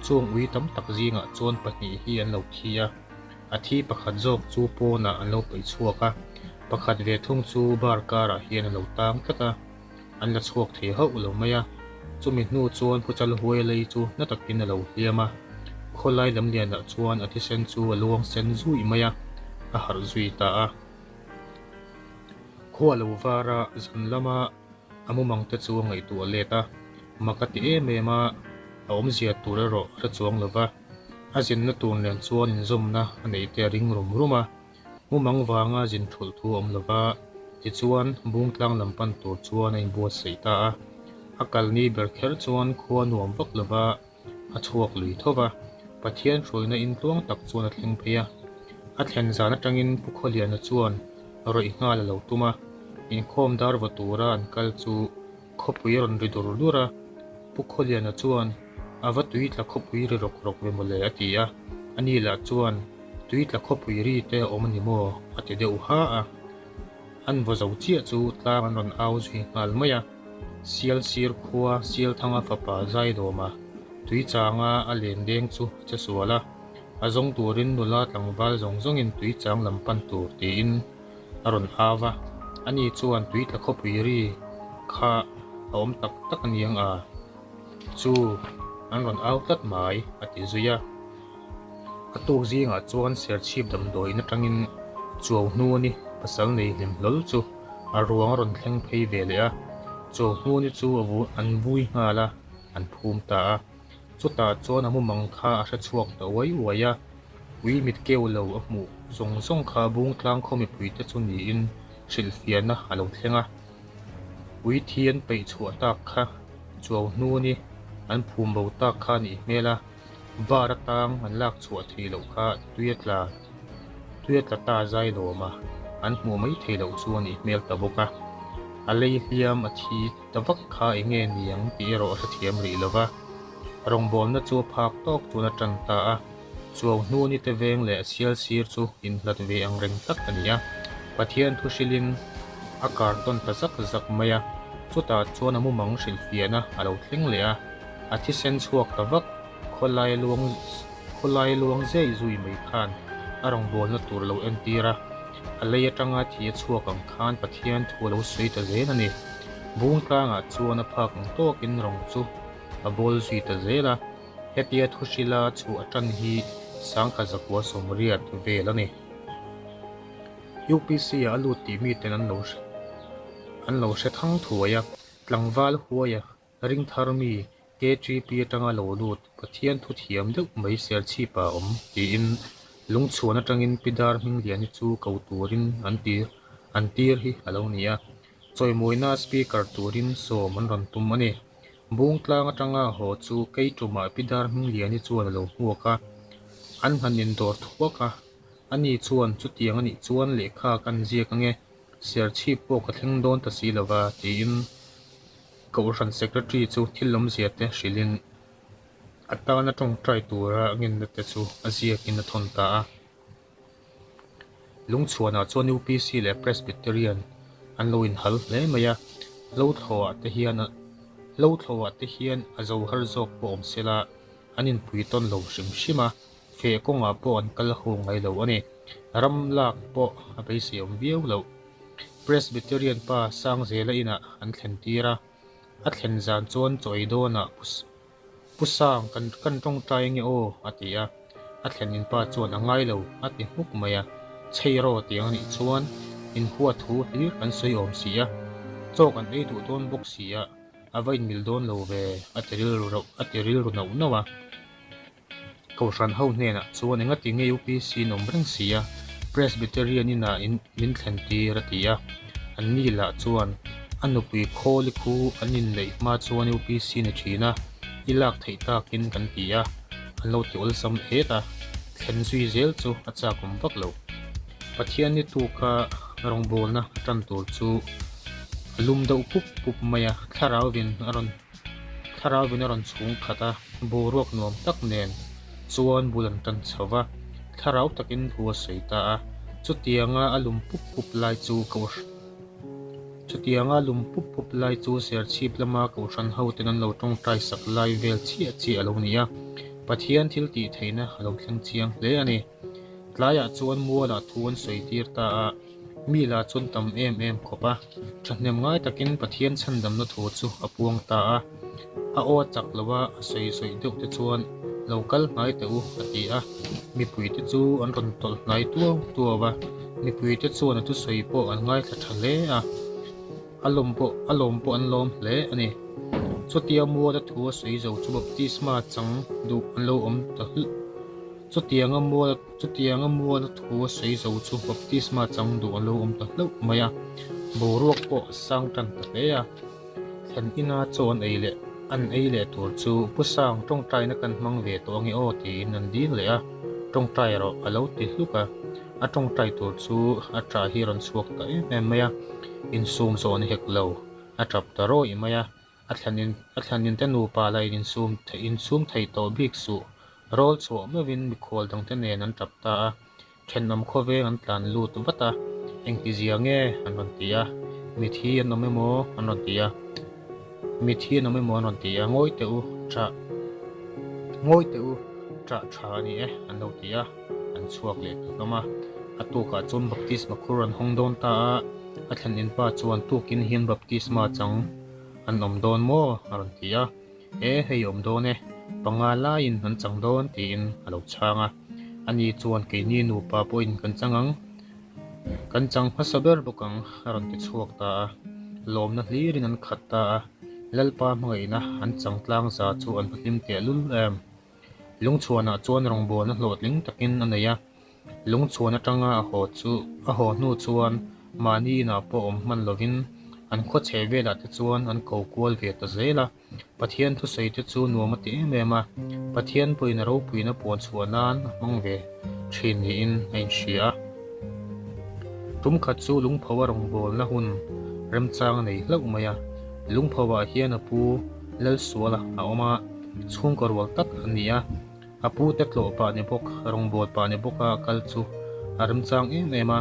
chung ui tam tak zingah chuan pahnih hi an lo thi a. A thi pakhat zawk chu pawnah an lo paih chhuak a, pakhat ve thung chu bar karah hian a lo tang tlat a, an la chhuak thei hauh lo mai a. Chumi hnu chuan Phuchal huai lei chu na takin a lo hliam a, khawlai lamlianah chuan a thisen chu a luang sen zui mai a, a harh zui ta a. Khua lo vara zan lama a mumang te chu a ngaihtuah let a, mak a ti em em a, a awmzia tur erawh a hre chuang lo va. A zinna tur nen chuan inzawmna a neih te a ring rum rum a, mumang vanga zin thulh thu a awm lo va, tichuan Bungtlang lam pan tur chuan a inbuatsaih ta a. A kalni ber kher chuan khua nuam vak lo va, a chhuak lui tho va, Pathian hruaina intluang tak chuan a thleng phei a. A thlen zan atangin Pu Khawliana chuan rawih nghal a lo tum a, inkhawm dar vaw tura an kal chu Khawpui a rawn ri dur dur a, Pu Khawliana chuan, A va tui tla khawpui ri rawk rawk ve mawle a ti a, ani lah chuan, Tui tla khawpui ri te a awm a ni maw? a ti deuh ha a. An vaw zo chiah chu tlang an rawn au zui nghal mai a, Sial sir khua Sialthanga fapa Zaidawma tui changa a len deng chu a che sual a, a zawng turin nula tlangval zawng zawngin tui chang lam pan tur tiin a rawn au a, ani chuan tui tla khawpui ri kha a awm tak tak a niang a, chu an rawn au tlat mai a ti zui a. A tuk zingah chuan serchhip damdawiin atangin chuau hnuni pasal nei hlim hlawl chu a ruang a rawn thleng phei ve leh a, chuau hnuni chu an vui nghal a, an phum ta a. Chutah chuan a mumang kha a hre chhuak ta uai uai a, ui mit keu lo a hmuh zawng zawng kha Bungtlang khaw mipuite chu niin hrilhfiahna a lo thleng a. Ui thi an peih chhuah tak kha chuau hnuni an phum bo tak kha a nih hmel a, bar atang an lak chhuah theih loh kha tui a tla tui a tla ta zai lawm a, an hmuh mai theih loh chu a nih hmel ta bawk a. A lei hliam a thi. Ta vak kha eng nge ni ang tih erawh a hrethiam rih lo va, rawngbawlna chu a phak tawk chuan a tan ta a. Chuau hnuni te veng leh sial sir chu inhlat ve ang reng tak a ni a, Pathian thu hrilhin a kar tawn ta zak zak mai a, chutah chuan a mumang hrilhfiahna a lo thleng leh a, a thisen chhuak ta vak, khawlai luang khawlai luang zei zui mai khan a rawngbawlna tur a lo entir a, a lei atanga thi a chhuak ang khan Pathian thu a lo sawi ta zel a ni. Bung tlangah chuan a phak ang tawkin rawng chu a bawl zui ta zel a, hetia thu hrila chhuah atan hi sangkhat zakua 80 vel a ni. UPC ah a lut tih miten an lo an lo hre thang thuai a, tlangval huaia ringthar mi KTP atanga lo lut Pathian thu thiam deuh mai serchhip ah a awm tiin lungchhuan atangin Pi Dar Hmingliani chu ko turin an tir an tir hi a lo ni a. Chawimawina speaker turin sawm an rawn tum a ni. Bungtlang atanga haw chu kei tumah Pi Dar Hmingliani chuan a lo hmuak a, an han indawr thuak a. Ani chuan chutiang a nih chuan lehkha kan ziak ange, serchhip pawh ka thleng dawn ta si lova tiin Kohhran Secretary chu thil awmzia te hrilhin a tana tawngtai tura ngenna te chu a ziakin a thawn ta a. Lungchhuanah chuan UPC leh Presbyterian an lo inhal hle mai a, hlo thlawhah te hian hlo thlawhah te hian a zo har zawk pawh awm sela an inpui tawn lo hrim hrim a, feh kawngah pawh an kal ho ngai lo a ni. Ram lak pawh a beisei awm viau loh. Presbyterian pa Sangzela inah an thlen tir a. A thlen zan chuan chaw ei dawnah Pu Sang, kan kan tawngtai ange aw, a ti a. A thlen in pa chuan a ngai lo, a ti hmuk mai a. Chhei rawh tiang a nih chuan in hua thu hlir kan sawi awm si a, chaw kan ei duh dawn bawk si a, a va inmil dawn lo ve, a ti rilru rauh, a ti rilru nauh nauh a. Kohhran ho hnenah chuan engati nge UPC in awm reng si a, Presbyterian inah in min thlen tir a ti a. An ni lah chuan a nupui khawli khu an inneih hma chuan UPC ni thin a, i lak theih takin kan ti a, an lo ti awlsam et a, thlen zui zel chu a chak awm vak lo. Pathian ni tuka rawngbawlna a tan tur chu a lum deuh pup pup mai a, thlarauvin a rawn Thlarauvin a rawn chhung khat a, boruak nuam tak nen chuan bul an tan chho va, thlarau takin thu a sawi ta a. Chutianga a lum pup pup lai chu Chutianga a lum pup pup lai chu Serchhip lama Kohhran hoten an lo tawngtai sak lai vel chiah chiah a lo ni a, Pathian thil tih theihna a lo thleng chiang hle a ni. Tlaiah chuan mualah thu an sawi tir ta a. Mi la chuan tam em em khawp a, thahnem ngai takin Pathian chhandamna thu chu a puang ta a. A aw a chak lo a, a sawi sawi deuh te chuan, Lo kal hnai teh u, a ti a. Mipuite chu an rawn tawlh hnai tuau tuau a, mipuite chuan a thusawi pawh an ngaithla tha hle a, a lawm pawh a lawm pawh an lawm hle a ni. Chutia muala thu a sawi zo chu baptisma chang duh an lo awm ta hlauh. Chutianga mual chutianga muala thu a sawi zo chu baptisma chang duh a lo awm ta hlauh mai a, boruak pawh a sang tan ta hle a. Thlen ina chaw an ei leh an ei leh tur chu Pu Sang tawngtaina kan hmang ve tawh ange aw tiin an ding leh a, tawngtai erawh a lo ti hluk a. A tawngtai tur chu a tah hi a rawn chhuak ta em em mai a, insum zawh ni hek lo, a tap ta rawih mai a. A thlanin a thlanin te nupa la in insum insum thei tawh bik suh. Rawl chhuah meuhin mikhual dangte nen an tap ta a, thenawm khawveng an tlan lut vat a, engtizia nge an rawn ti a, mithi an awm emaw an rawn ti a, mithi an awm emaw an rawn ti a, ngawi teh u tah ngawi teh u tah tha a ni e an lo ti a, an chhuak leh ta hlawm a. A tukah chuan baptisma khur an hawng dawn ta a, a thlen inpa chuan tukin hian baptisma chang an awm dawn maw? a rawn ti a. E, hei awm dawn e, panga laiin an chang dawn tiin a lo chhang a. Ani chuan keini nupa pawhin kan chang ang, kan chang hmasa ber bawk ang a rawn ti chhuak ta a. Lawmna hlirin an khat ta a, Lalpa hmangaihna an chang tlang za chu an va hlim tehlul em. Lungchhuanah chuan rawngbawlna hlawhtling takin a nei a. Lungchhuan atanga a haw chu a haw hnu chuan mahni inah pawh awm hman lovin an khaw chhe velah te chuan an ko kual ve ta zel a. Pathian thusawi te chu nuam a ti em em a, Pathian pawhin a ropuina puan chhuah nan a hmang ve thin niin a inhria a. Tum khat chu lungpho a rawngbawlna hun remchang a nei hlauh mai a, lungpho ah hian a pu Lalsuala a awm a, chhungkaw rual tak a ni a. A pu te tlawh pah ni bawk, rawngbâwl pah ni bawka kal chu a remchang em em a.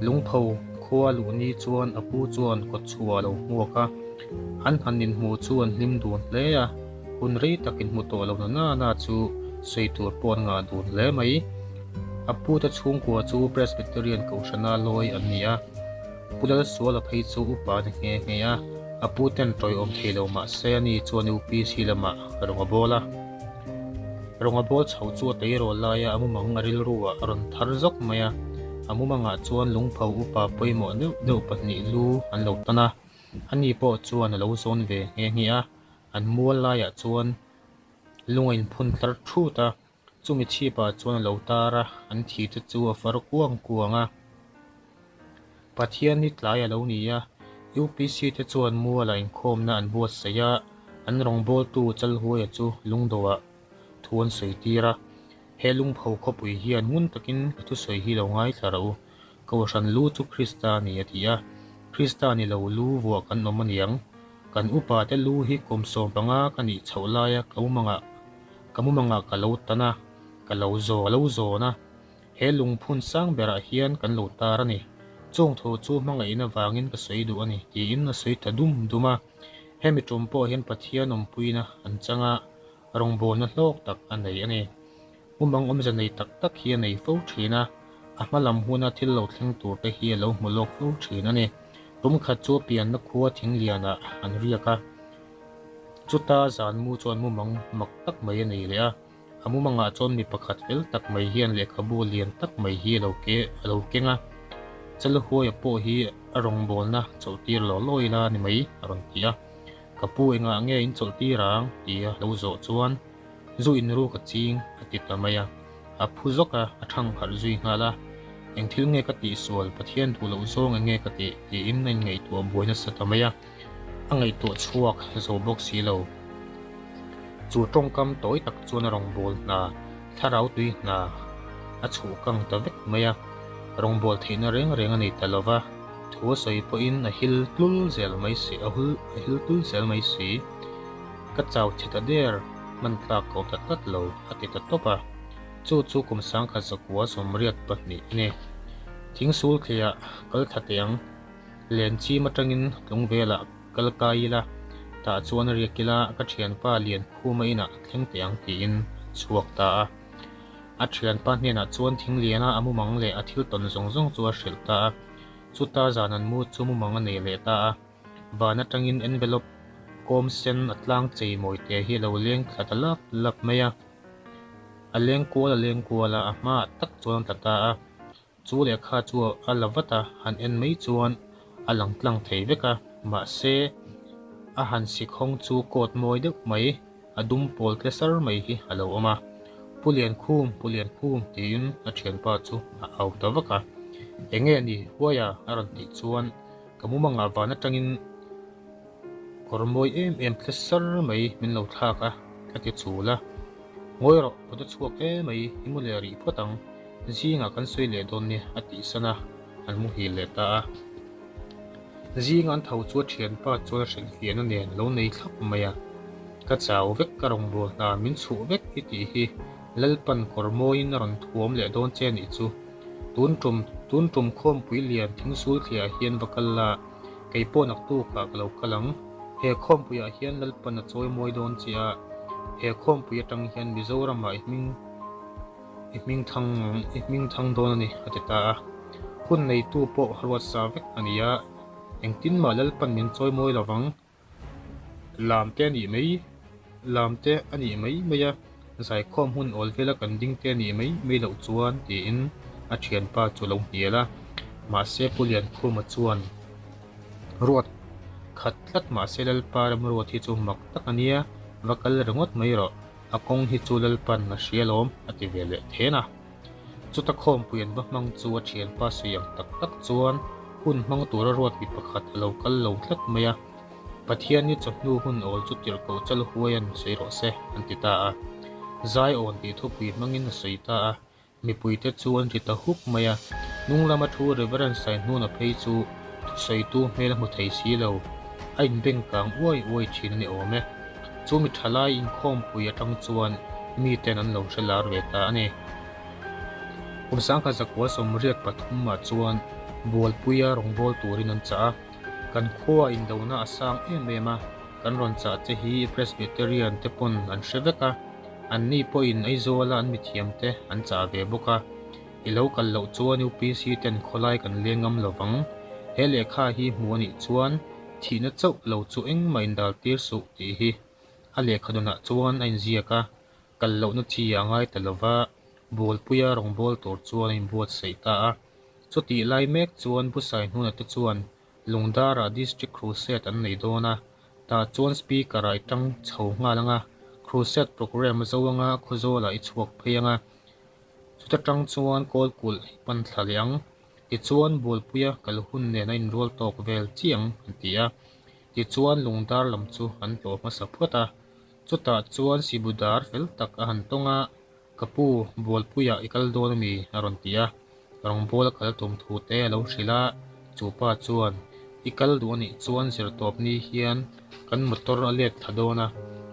Lungpho khua luh ni chuan a pu chuan kawt chhuah a lo hmuak a, an han inhmu chu an hlim dun hle a, hun rei tak inhmu tawh lo na na na chu sawi tur pawh an ngah dun hle mai. A pu te chhungkua chu Presbyterian Kohhrana lawi an ni a, Pu Lalsuala phei chu upa a ni nghe nghe a, a pu ten tawiawm thei lo mah se ani chuan UPC lamah rawng a bawl a. Rawng a bawl chho chu a teirawl laia a mumang a rilru ah a rawn thar zawk mai a, a mumangah chuan lungpho upa pawimawh deuh deuh pahnih lu an lo tan a, ani pawh chuan a lo zawn ve nghe nghe a, an mual laiah chuan lung a inphun tlar thut a, chumi chhipah chuan a lo tar a, an thi te chu a far kuang kuang a. Pathian hi tlai a lo ni a, UPC te chuan mualah inkhawmna an buatsaih a, an rawngbawltu Chalhuaia chu lungdawhah thu an sawi tir a. He lungpho khawpui hian ngun takin ka thusawi hi lo ngaithla rawh u, Kohhran lu chu Krista a ni a ti a, Krista ni lo lu vuah kan awm aniang. Kan upa te lu hi kum 15 ka nih chhoh laia ka mumangah ka mumangah ka lo tan a, ka lo zaw a lo zawn a. He lungphun sang berah hian kan lo tar a ni. Chung thu chu hmangaihna vangin ka sawi duh a ni, tiin a sawi ta dum dum a. Hemi tum pawh hian Pathian awmpuina an chang a, rawngbawlna hlawk tak a nei a ni. Hmumang awmze nei tak tak hi a nei fo thin a, a hma lam huna thil lo thleng tur te hi a lo hmu lawk fo thin a ni. Tum khat chu pianna khua Thinglianah an riak a, chuta zan mu chuan mumang mak tak mai a nei leh a. A mumangah chuan mi pakhat fel tak mai hian lehkhabu lian tak mai hi a lo ke a lo keng a, Chalhuaia pawh hi a rawngbawlna chawlhtir law law ila ni mai a rawn ti a. Ka pu engah nge in chawlhtir ang? tia lo zawh chuan zu inru ka ching a ti ta mai a. A phu zawk a, a thang harh zui nghal a. Eng thil nge ka tihsual, Pathian duh loh zawng eng nge ka tih? tiin a inngaihtuah buai nasa ta mai a. A ngaihtuah chhuak zo bawk si lo. Chu tawngkam tawi tak chuan a rawngbâwl hna, thlarau tui hna a chhuh kang ta vek mai a. Rawngbâwl theihna reng reng a nei ta lo va, thu a sawi pawhin a hil tlul zel mai si, a hul a hil tlul zel mai si. Ka chau chhe ta der, hman tlak ka awm ta tlat lo, a ti ta tawp a. Chu chu kum 1982 a ni. Thingsul thleiah kal thla teh ang. Lenchim atangin tlung velah kal kai ila, tah chuan riak ila ka thianpa Liankhuma inah thleng teh ang tiin an chhuak ta a. A thianpa hnenah chuan Thingliana a mumang leh a thil tawn zawng zawng chu a hrilh ta a. Chuta zan an mu chu mumang a nei leh ta a. Van atangin envelope kawm sen a tlang chei mawi te hi a lo leng thla ta lap lap mai a. A leng kual a leng kual a, a hmaah tak chuan a tla ta a. Chu lehkha chu a la vat a, han en mai chuan a lang tlang thei vek a, mahse a han sikhawng chu coat mawi deuh mai, a dum pawl tle sar mai hi a lo awm a. Pu Liankhum, Pu Liankhum tiin a thianpa chu a au ta vak a. Enge ni Huaia a rawn tih chuan ka mumangah van atangin kawr mawi em em tle sar mai min lo thlak a, a ti chul a. Ngawi rawh, kut a chhuak emai, i mu leh rih phawt ang. Zingah kan sawi leh dawn nia a tih san a, an muhil leh ta a. Zinga an tho chu a thianpa chuan a hrilhfiahna nen a lo nei thlap mai a. Ka chau vek ka rawngbâwl hna min chhuh vek i tih hi Lalpan kawr mawiin a rawn thuam leh dawn che nih chu. Tun tum tun tum khawmpui lian thingsul thliah hian va kal la, kei pawh naktukah ka lo kal ang. He khawmpuiah hian Lalpan a chawi mawi dawn che a, he khawmpui atang hian Mizoramah i hming I hming thang i hming thang dawn a ni, a ti ta a. Hun neitu pawh ruat sa vek a ni a, engtin mah Lalpan min chawi mawi lo vang. Lam te a nih mai, lam te a nih mai mai a, zaikhawm hun awl vela kan ding te a nih mai mai loh chuan, tiin a thianpa chu a lo hnial a. Mahse Pu Liankhuma chuan ruat khat tlat mahse Lalpa remruat hi chu mak tak a nia, va kal ringawt mai rawh. A kawng hi chu Lalpan a hria lawm, a ti ve leh then a. Chuta khawmpui an va hmang chu a thianpa sawi ang tak tak chuan hun hmang tura ruat mi pakhat a lo kal lo tlat mai a. Pathian hi chawhnu hun awl chu tirhkoh chal huaian sawi rawh se, an ti ta a. Zaiawn tih thupui hmangin a sawi ta a. Mipuite chu an ri ta huk mai a, hnung lama thu Reverend Saihnuna phei chu thusawitu hmel a hmu thei si lo, a inbeng kang uai uai thin a ni awm e. Chu mi thalai inkhawmpui atang chuan miten an lo hre lar ve ta a ni. Kum 1983 ah chuan Bualpuia rawngbâwl turin an chah a, kan khua indona a sang em em a, kan rawn chah che hi Presbyterian te pawn an hre vek a, Anni pawhin Aizawla an mithiamte an chah ve bawk a, I lo kal loh chuan UPC ten khawlai kan leng ngam lo vang. He lehkha hi hmu a nih chuan thihna chauh lo chu engmah indal tir suh tih hi a lehkha dawnah chuan a inziak a, kal lohna chi a ngai ta lo va, Bualpuia rawngbâwl tur chuan a inbuatsaih ta a. Chutih lai mek chuan Busaihnuna te chuan Lungdarah District Crusade an nei dawn a, tah chuan Speaker ah i tang chho nghal ang a, Crusade programme a zo ang a, Khawzawlah i chhuak phei ang a, chuta tang chuan Kawlkulh i pan thla leh ang, tichuan Bualpuia kal hun nen a inrual tawk vel chiah ang an ti a, tichuan Lungdar lam chu an tlawh hmasa phawt a, chutah chuan Sibudar fel tak a han tawng a, Ka pu, Bualpuiah i kal dawn a mi? a rawn ti a. Rawngbâwl a kal tum thu te a lo hrilh a, chu pa chuan, I kal duh a nih chuan zirtawp ni hian kan motor a let thla dawn a,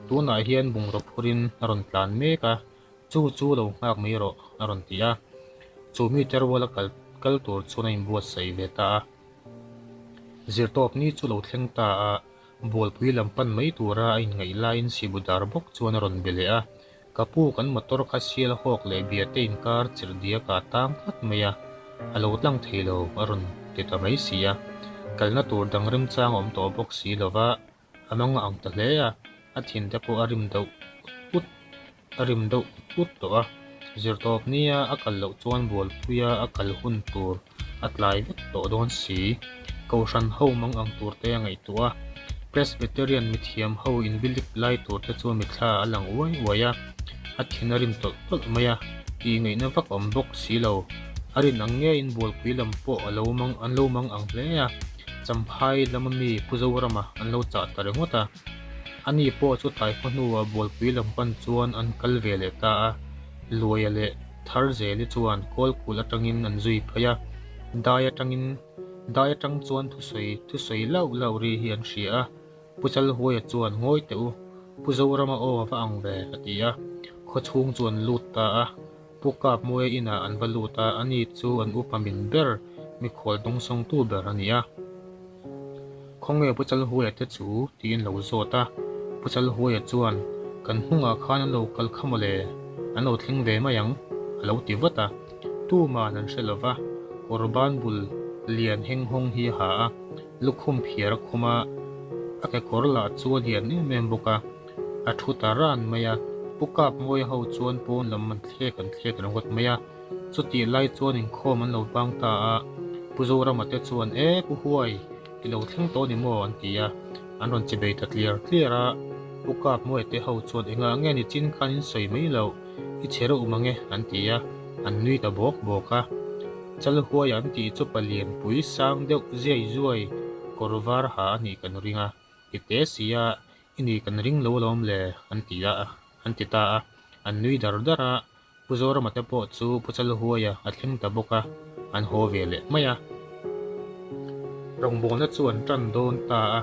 tunah hian bungraw phurin a rawn tlan mek a, chu chu lo nghak mai rawh, a rawn ti a. Chu mite ruala kal kal tur chuan a inbuatsaih ve ta a. Zirtawp ni chu lo thleng ta a, Bualpui lam pan mai tura a inngaih laiin Sibudar bawk chuan a rawn be leh a, Ka pu kan motor kha sial hawk leh bia te inkar chirh diak ah tang tlat mai a, a lo tlang thei lo a rawn ti ta mai si a. Kalna tur dang remchang a awm tawh bawk si lo va, a mang a ang ta hle a, a thin te pawh a rim deuh ut ut a rim deuh ut ut tawh a. Zirtawp nia a kal loh chuan bualpuia a kal hun tur a tlai vek tawh dawn si. Kohhran ho mang ang tur te a ngaihtuah a, Presbyterian mithiam ho invilik lai tur te chu mithla a lang uai uai a, a thin a rim tawlh tawlh mai a, tih ngaihna vak awm bawk si lo. A rin ang ngeiin bualpui lam pawh a lo mang an lo mang ang hle a, Champhai lama mi Pu Zorama an lo chah ta ringawt a. Ani pawh chu tlai khaw hnuah bualpui lam pan chuan an kal ve leh ta a, Luaia leh Tharzeli chuan Kawlkulh atangin an zui phei a, dai atangin dai atang chuan thusawi thusawi lauh lauh ri hi an hria a, Pu Chalhuaia chuan Ngawi teh u, Pu Zorama aw a va ang ve a ti a, khawchhung chu an lut ta a, Pu Kapmawia inah an va lut a, ani chu an upa min ber, mikhual dawngsawngtu ber a ni a. Khawnge Pu Chalhuaia te chu? tiin lo zawt a. Pu Chalhuaia chuan, Kan hnungah khan an lo kal kha mawle, an lo thleng ve mai ang, a lo ti vat a. Tuman an hre lova, kawr ban bul lian heng hawng hi a ha a, lukhum phiar a khum a, a kekawr lah chu a lian em em bawk a, a thu ta ran mai a. Pu Kapmawia ho chuan pawn lam an thlek an thlek ringawt mai a. Chutih lai chuan inkhawm an lo vang ta a, Pu Zorama te chuan, E Pu Huai, i lo thleng tawh ni maw? an ti a, an rawn chibei ta tliar tliar a. Pu Kapmawia te ho chuan, Engah nge ni chin khan in sawi mai loh, i che reuh mang e, an ti a, an nui ta bawk bawk a. Chal Huaia an tih chu palian pui sang deuh ziai zuai kawr var ha a nih kan ring a, i te sia, i nih kan ring lo alawm le, an ti a, an ti ta a, an nui dar dar a. Pu Zorama te pawh chu Pu Chalhuaia a thleng ta bawk a, an haw ve leh mai a. Rawngbawlna chu an tan dawn ta a,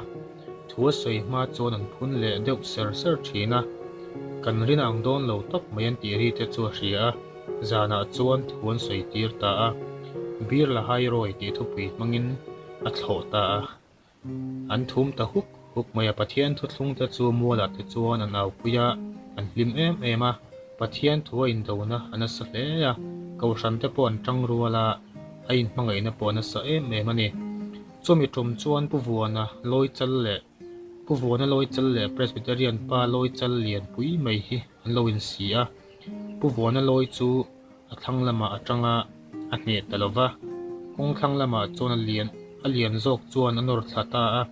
thu a sawi hma chuan an phun leh deuh ser ser thin a. Kan rin ang dawn lo tawp mai an tih ri te chu a hria a, zanah chuan thu an sawi tir ta a. Bir la hai rawi tih thupui hmangin a thlawh ta a. An thum ta huk huk mai a, Pathian thuthlung te chu mualah te chuan an aupui a, an hlim em em a, Pathian thu a indona a nasa hle a, Kohhran te pawh an tang rual a, a inhmangaihna pawh a nasa em em a ni. Chumi tum chuan Pu Vuana Lawi Chal leh Pu Vuana Lawi Chal leh Presbyterian pa Lawi Chal lian pui mai hi an lo insi a, Pu Vuana Lawi chu A thlang lamah a tang a, a hneh ta lo va. Kawng thlang lamah chuan a lian a lian zawk chuan a nawr thla ta a.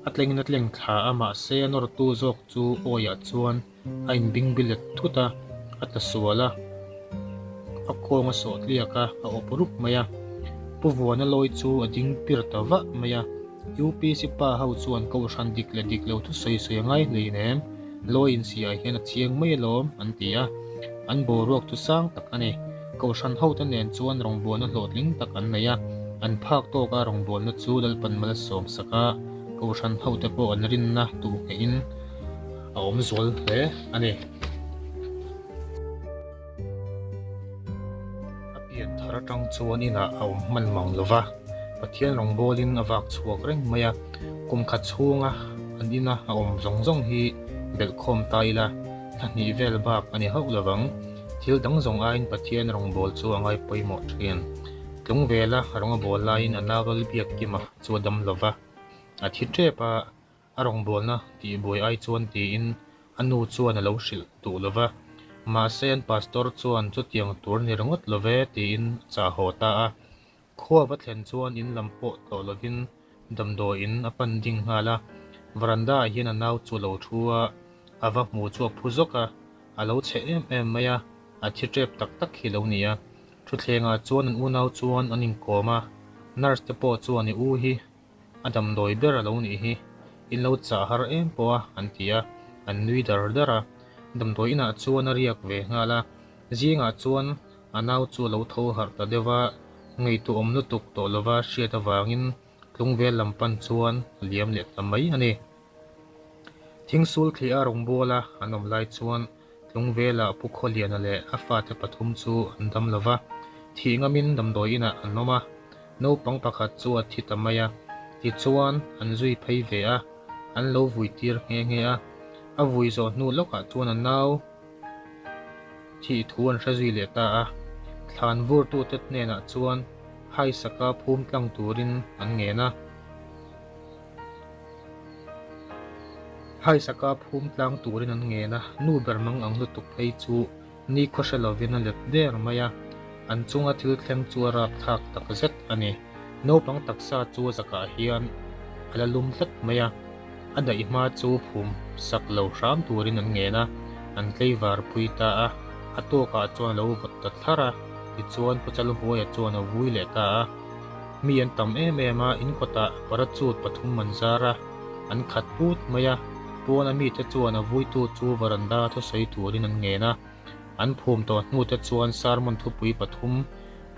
A tlengin a tleng thla a, mahse a nawrtu zawk chu awiah chuan a inbingbi let thut a, a tla sual a, a kawng a sawh tliak a, a awp rup mai a. Pu Vuana lawi chu a ding pir ta vah mai a. UPC pa ho chuan kohhran dik leh dik lo thu sawi sawi a ngai hleinem, lawi insiah hian a chiang mai alawm, an ti a. An boruak chu sang tak a ni. Kohhran hote nen chuan rawngbawlna hlawhtling tak an nei a, an phak tawka rawngbawlna chu Lalpan malsawm sak a, kohhran hote pawh an rinna tuh nghehin a awm zual hle a ni. A pian thar atang chuan inah a awm hman mang lo va, Pathian rawngbawlin a vak chhuak reng mai a, kum khat chhunga an ina a awm zawng zawng hi belhkhawm ta ila thla hnih vel bak a ni hauh lo vang. Thil dang zawng aiin Pathian rawngbâwl chu a ngai pawimawh ṭhin. Tlung vela rawng a bâwl laiin a naural biak kima chu a dam lo va, a thi ṭep a, A rawngbawlna tih buai ai chuan tiin a nu chuan a lo hrilh duh lo va, mahse an pastor chuan chutiang tur ni ringawt lo ve tiin a chah haw ta a. Khua va thlen chuan in lam pawh tlawh lovin damdawiin a pan ding nghal a, veranda ah hian a nau chu a lo thu a, a va hmu chu a phu zawk a, a lo chhe em em mai a, a thi tep tak tak hi lo ni a. Thutthlengah chuan an unau chuan an inkawm a, nurse te pawh chuan i u hi A damdawi ber a lo nih hi, in lo chah har em pawh a, an ti a, an nui dar dar a. Damdawi inah chuan a riak ve nghal a, zingah chuan a nau chu a lo tho harh ta deuh a, ngaihtuah awm lutuk tawh lova hriat avangin tlungvel lam pan chuan a liam leh ta mai a ni. Thingsul thliah a rawngbâwl a an awm lai chuan Tlungvelah Pu Khawliana leh a fate pathum chu an dam lo va, thih ngamin damdawi inah an awm a, naupang pakhat chu a thi ta mai a, tichuan an zui phei ve a, an lo vui tir nghe nghe a, a vui zawh hnu lawkah chuan a nau thih thu an hre zui leh ta a, thlan vurtute hnenah chuan haisaka phum tlang turin an ngen a. Phaisaka phum tlang turin an ngen a, nu ber mang ang lutuk phei chu nikhua hre lovin a let der mai a, an chunga thil thleng chu a rapthlak tak zet a ni. Naupang taksa chu zakah hian a la lum tlat mai a, a daih hma chu phum sak lo hram turin an ngen a, an tleivar pui ta a, a tawkah chuan a lo vawt ta thlar a, tichuan Pu Chalhuaia chuan a vui leh ta a. Mi an tam em em a, in kawtah parachute pathum an zar a, an khat put mai a, pawn a mite chuan a vuitu chu varanda thusawi turin an ngen a, an phum tawh hnute chuan sermon thupui pathum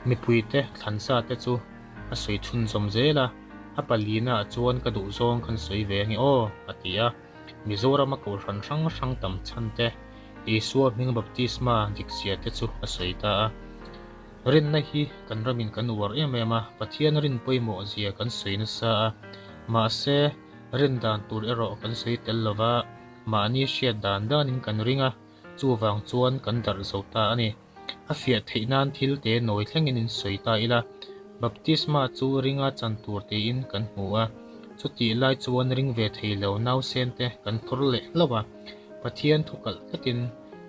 mipuite thlansa te chu a sawi chhunzawm zel a, a palina ah chuan ka duh zawng kan sawi ve ange aw, a ti a, Mizorama kohhran hrang hrang tam chhan te, Isua hming baptisma dikzia te chu a sawi ta a. Rinna hi kan ramin kan uar em em a, Pathian rin pawimawh zia kan sawi nasa a, mahse rin dan tur erawh kan sawi tel lo va, mahni hriat dan danin kan ring a, chuvang chuan kan darh zo ta a ni. A fiah theih nan thil te nawi thlengin in sawi ta ila, Baptisma chu ringa chan tur tiin kan hmu a, chutih lai chuan ring ve thei lo nausen te kan phur leh hlauh a, Pathian thu kalh tlatin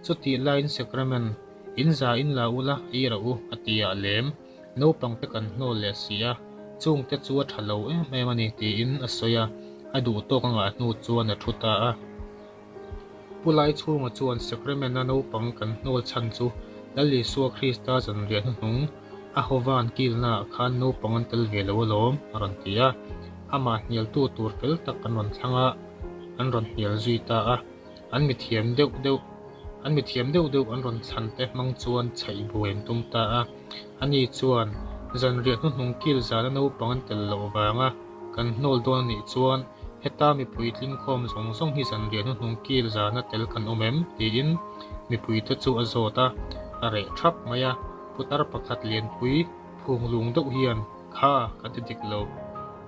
chutih laiin Sacrament In za in la ula, ei rah u, a ti a, lem, naupang te kan hnawl leh si a, chung te chu a tha lo em em a ni, tiin a sawi a, a duh tawk a ngah hnu chuan a thu ta a. Pu Laichhunga chuan Sacrament-a naupang kan hnawl chhan chu Lal Isua Krista zanriah hnuhnung a Hovan kilnaah khan naupang an tel ve lo alawm, a rawn ti a, amah hnialtu tur fel tak an rawn thlang a, an rawn hnial zui ta a. An mithiam deuh deuh an mithiam deuh deuh an rawn thlan te hmang chuan chhaih buai an tum ta a. Ani chuan, Zanriah hnuhnung kil zana naupang an tel loh vanga kan hnawl dawn a nih chuan heta mipui tlingkhawm zawng zawng hi zanriah hnuhnung kil zana tel kan awm em? tiin mipuite chu a zawt a, a reh thap mai a. Putar pakhat lianpui phung lung deuh hian, Kha, kan ti dik lo,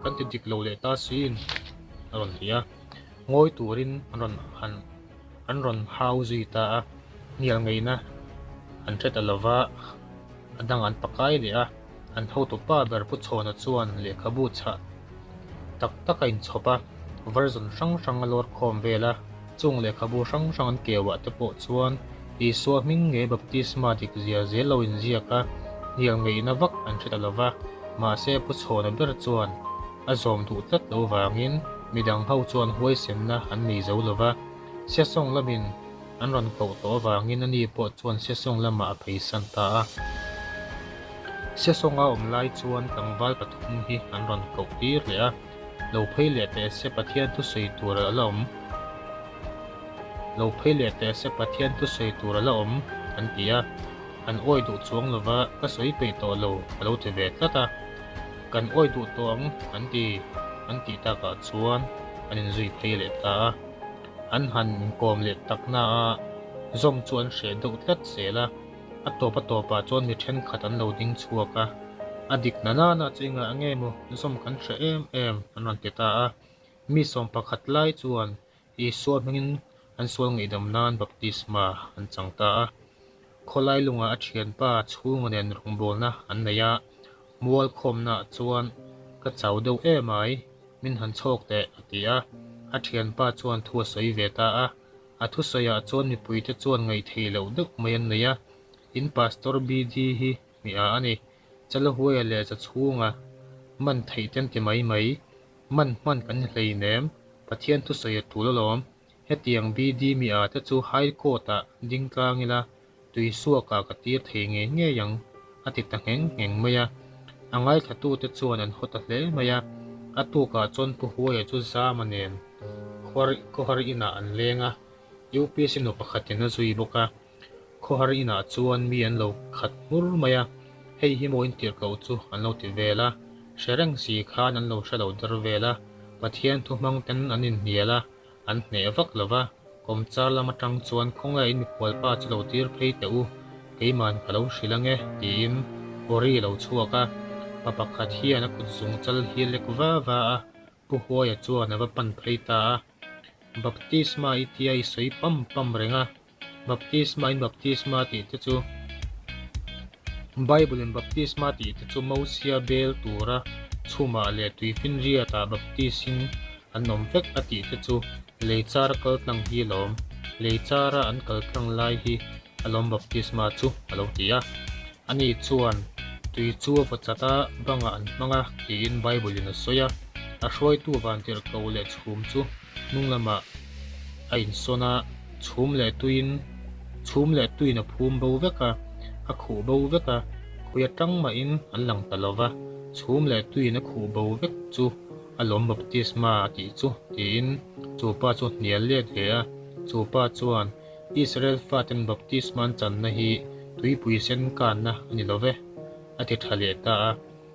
kan ti dik lo leh ta siin a rawn ti a. Ngawi turin an rawn han an rawn hau zui ta a, hnial ngeihna an hre ta lova, a dang an pakai leh a, an hotu pa ber Pu Chhawna chuan lehkhabu chhah tak tak a inchhawp a, version hrang hrang a lawr khawm vel a, chung lehkhabu hrang hrang an keuah te pawh chuan Isua hming ngei baptisma dik zia zel lo inziak a, hnial ngeihna vak an hre ta lova, mahse Pu Chhawna ber chuan A zawm duh tlat lo vangin midang ho chuan huaisenna an nei zo lo va, Sesawng lamin an rawn koh tawh avangin ani pawh chuan Sesawng lamah a pheisan ta a. Sesawnga awm lai chuan tlangval pathum hi an rawn koh tir leh a, Lo phei leh teh se Pathian thusawi tur a la awm, lo phei leh teh se Pathian thusawi tur a la awm, an ti a. An awi duh chuang lo va, ka sawi peih tawh lo, a lo ti ve tlat a. Kan awi duh tawh ang an ti an tih takah chuan an inzui phei leh ta a. An han inkawm leh tak na a, zawm chu an hreh deuh tlat zel a. A tawp a tawpah chuan mi thenkhat an lo ding chhuak a, A dik na nana chu engah nge maw zawm kan hreh em em an rawn ti ta a. Mi 11 lai chuan Isua hmingin an sual ngaihdam nan baptisma an chang ta a. Khawlai lungah a thianpa chhunga nen rawngbawlna an nei a, mual khawmnaah chuan ka chau deuh em ai, min han chhawk teh a ti a. A thianpa chuan thu a sawi ve ta a, a thusawiah chuan mipuite chuan ngaihtheih loh deuh mai an nei a, In Pastor BD hi hmiah a ni, Chalahuaia leh Chachhunga man theih ten ti mai mai, man hman kan ni hleinem, Pathian thusawi a tul alawm. Hetiang BD mi a te chu High Court ah ding tlang ila tui suakah ka tir thei ngei ngei ang a ti ta ngheng ngheng mai a. A ngaithla te chuan an haw ta hle mai a. A tukah chuan Pu Huaia chu Zama nen Khawhar inah an leng a, UPC nu pakhatin a zui bawk a. Khawhar inah chuan mi an lo khat hmur mai a, hei hi maw intirhkoh chu an lo ti vel a, hre reng si khan an lo hre lo der vel a, Pathian thu hmang ten an inhnial a, an hneh vak lo va, kawmchar lam atang chuan khawngaih in mikhualpa chu lo tir phei teh u, keiman ka lo hrilh ange tiin Ori a lo chhuak a, pa pakhat hian a kut zung chal hi lek va va a, Pu Huaia chuan a va pan phei ta a, Baptisma i tia i sawi pam pam reng a, Baptisma in baptisma tih te chu Bible in baptisma tih te chu Mosia bel tura chhumah leh tuifinriatah baptis in an awm vek a tih te chu Lei chara kal tlang hi lawm, lei chara an kal tlang lai hi a lawm baptisma chu a lo ti a. Ani chuan, Tui chu a vaw chat a, bangah an hmang a, tiin Bible-in a sawi a. A hruaitu vantirhko leh chhum chu hnung lamah a insawn a, chhum leh tuiin chhum leh tuiin a phum bo vek a, a khuh bo vek a, khawi atang mahin an lang ta lo va, chhum leh tuiin a khuh bo vek chu a lawm baptisma a tih chu tiin chu pa chu hnial let ve a, chu pa chuan Israel faten baptisma an channa hi tuipui sen kanna a ni lo ve a ti tha leh ta a.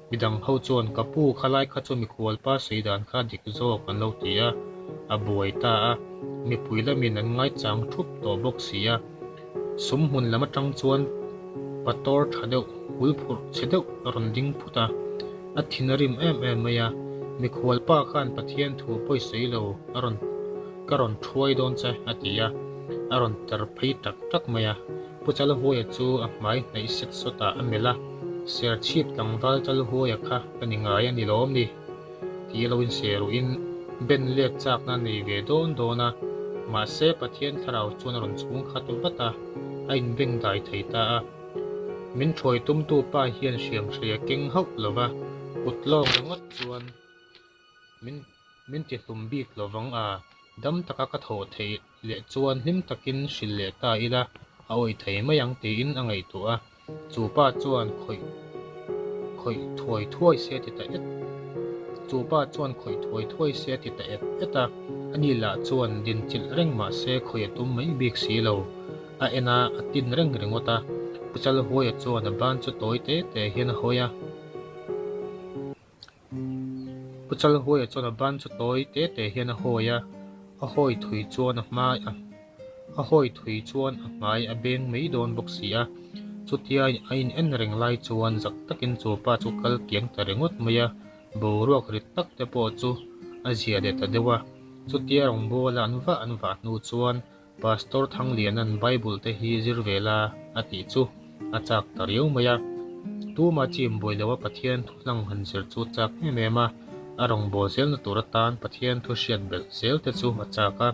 Midang ho chuan ka pu khalai kha chu mikhual pa sawi dan kha dik zawk an lo ti a, a buai ta a, mipui lamin an ngaichang thup tawh bawk si a. Sum hmun lam atang chuan pator tha deuh, hul phurh chhe deuh a rawn ding phut a, a thin a rim em em mai a, mikhual pa khan Pathian thu pawi sawi lo a rawn ka rawn thuai dawn che a ti a, a rawn ter phei tak tak mai a. Pu Chalhuaia chu a hmai hnaih set sawtah a melh a, Serchhip tlangval Chalhuaia kha ka ni ngai a ni lawm ni? Ti lo in se ruhin ben let chakna a nei ve dawn dawn a, mahse Pathian thlarau chuan a rawn chhung khat vat a, a inbeng dai thei ta a. Min thuai tumtu pa hian hriamhrei a keng hauh lo va, kut lawng ringawt chuan min min ti hlum bik lo vang a, dam taka ka thawh theih leh chuan hlim takin hrilh leh ta ila a awih thei mai ang tiin a ngaihtuah a, chu pa chuan khawih khawih thuai thuai se ti ta et chu pa chuan khawih thuai thuai se ti ta et et a, ani lah chuan din chilh reng mah se khawih a tum mai bik si lo, a en a, a tin reng ringawt a, Pu Chalhuaia chuan a ban chu tawi te te hian a hawi a. Pu Chalhuaia chuan a ban chu tawi te te hian a hawi a, a hawi thui chuan a hmai a a hawi thui chuan a hmai a beng mai dawn bawk si a. Chutia a in en reng lai chuan zak takin chu pa chu kal kiang ta ringawt mai a, boruak rit tak te pawh chu a zia leh ta deuh a. Chutia rawngbawla an vah an vah hnu chuan Pastor Thangliana'n Bible te hi zir ve la a tih chu a chak ta riau mai a. Tuma chim buai loa Pathian thu hlang han zir chu chak em em a, a rawngbâwl zelna tur atan Pathian thu hriat belh zel te chu a chak a.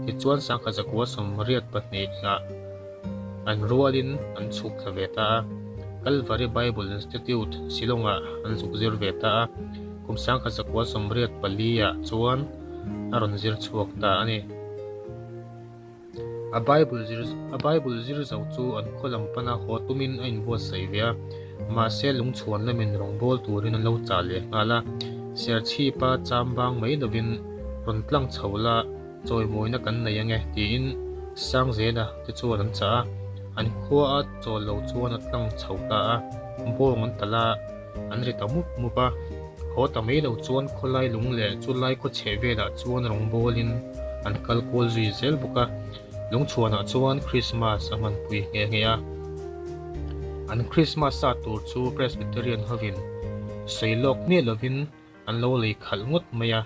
Tichuan sangkha zakua 82 ah an rualin an chhuk thla ve ta a. Calvary Bible Institute Shillong-ah an zuk zir ve ta a. Kum sangkha zakua 84 ah chuan a rawn zir chhuak ta a ni. A Bible zir a Bible zir zo chu an khaw lam pana haw tumin a inbuatsaih ve a, mahse lungchhuan lamin rawngbâwl turin an lo chah leh nghal a. Serchhipa cham bang mai lovin rawn tlang chho la chawimawina kan nei ange tiin Sangzela te chuan an chah a, an khua a chawl lo chuan a tlang chho ta a, bawng an talh a. An ri ta mup mup a, haw ta mai lo chuan khawlai lung leh chulai khaw chheh velah chuan rawngbawlin an kal kual zui zel bawk a, lungchhuanah chuan Krismas a hmanpui nghe nghe a. An Krismas sa tur chu Presbyterian hovin sawi lawk miah lovin an lo lei khalh ngawt mai a,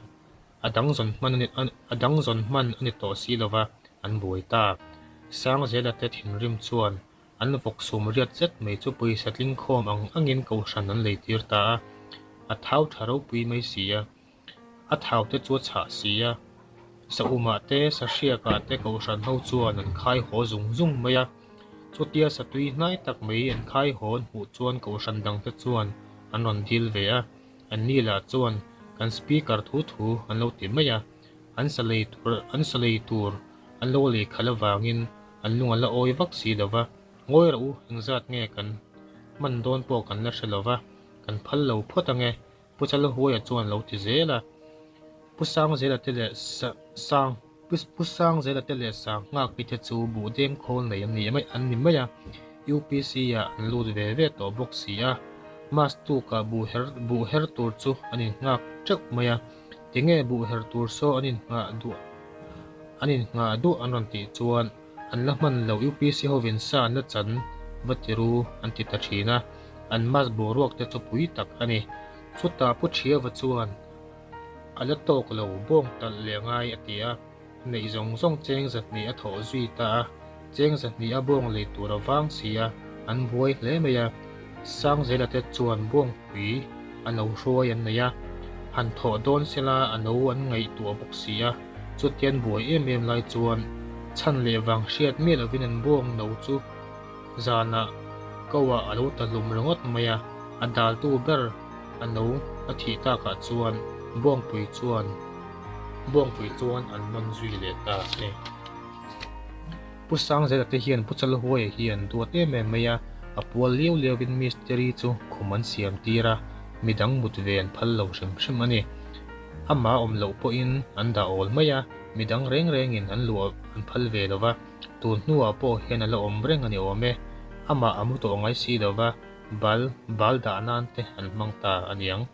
a dang zawn hman a ni a dang zawn hman a ni tawh si lova an buai ta. Sangzela te thinrim chuan An vawk sum riat zet mai chu pawisa tling khawm ang angin kohhran an lei tir ta a, a thau tha ropui mai si a, a thau te chu a chhah si a, saumah te sahriakah te kohhran ho chuan an khai haw zung zung mai a, chutia satui hnai tak mai an khai haw an hmuh chuan kohhran dang te chuan an rawn dil ve a, an ni lah chuan kan speaker thu thu an lo ti mai a, an sa lei tur an sa lei tur an lo lei khalh avangin An lung a la awi vak si lo va, Ngawi rawh u, engzat nge kan hman dawn pawh kan la hre lo va, kan phal lo phawt ange, Pu Chalhuaia chuan lo ti zel a. Pu Sangzela te leh Sang Pu Sangzela te leh Sanghngakpi te chu buh deng khawl nei an ni mai an ni mai a, UPC ah an lut ve ve tawh bawk si a, Mas tukah buh her buh her tur chu an innghak teuh mai a, tinge buh her tur saw an innghah duh An innghah duh an rawn tih chuan an la hman lo UPC hovin sa an la chan va ti ru an ti ta thin a, an mask boruak te chu pui tak a ni. Chutah Pu Thiava chuan a la tawk lo bawng talh leh ngai a ti a, neih zawng zawng cheng zahnih a thawh zui ta a, cheng zahnih a bawng lei tur a vang si a, an buai hle mai a. Sangzela te chuan bawngpui a no hruai an nei a, han thawh dawn sela a no an ngaihtuah bawk si a. Chutian buai em em lai chuan chhan leh vang hriat miah lovin an bawng no chu zanah ko-ah a lo ta hlum ringawt mai a, a daltu ber a no a thih takah chuan bawngpui chuan bawngpui chuan an man zui leh ta a ni. Pu Sangzela te hian Pu Chalhuaia hi an duat em em mai a, a pual liau liauin mistiri chu khum an siam tir a, midang mut ve an phal lo hrim hrim a ni. Amah awm loh pawhin an dah awl mai a, midang reng rengin an luah an phal ve lo va, tun hnuah pawh hian a la awm reng a ni awm e. Amah a mu tawh ngai si lo va, bal bal dah nan te an hmang ta a niang.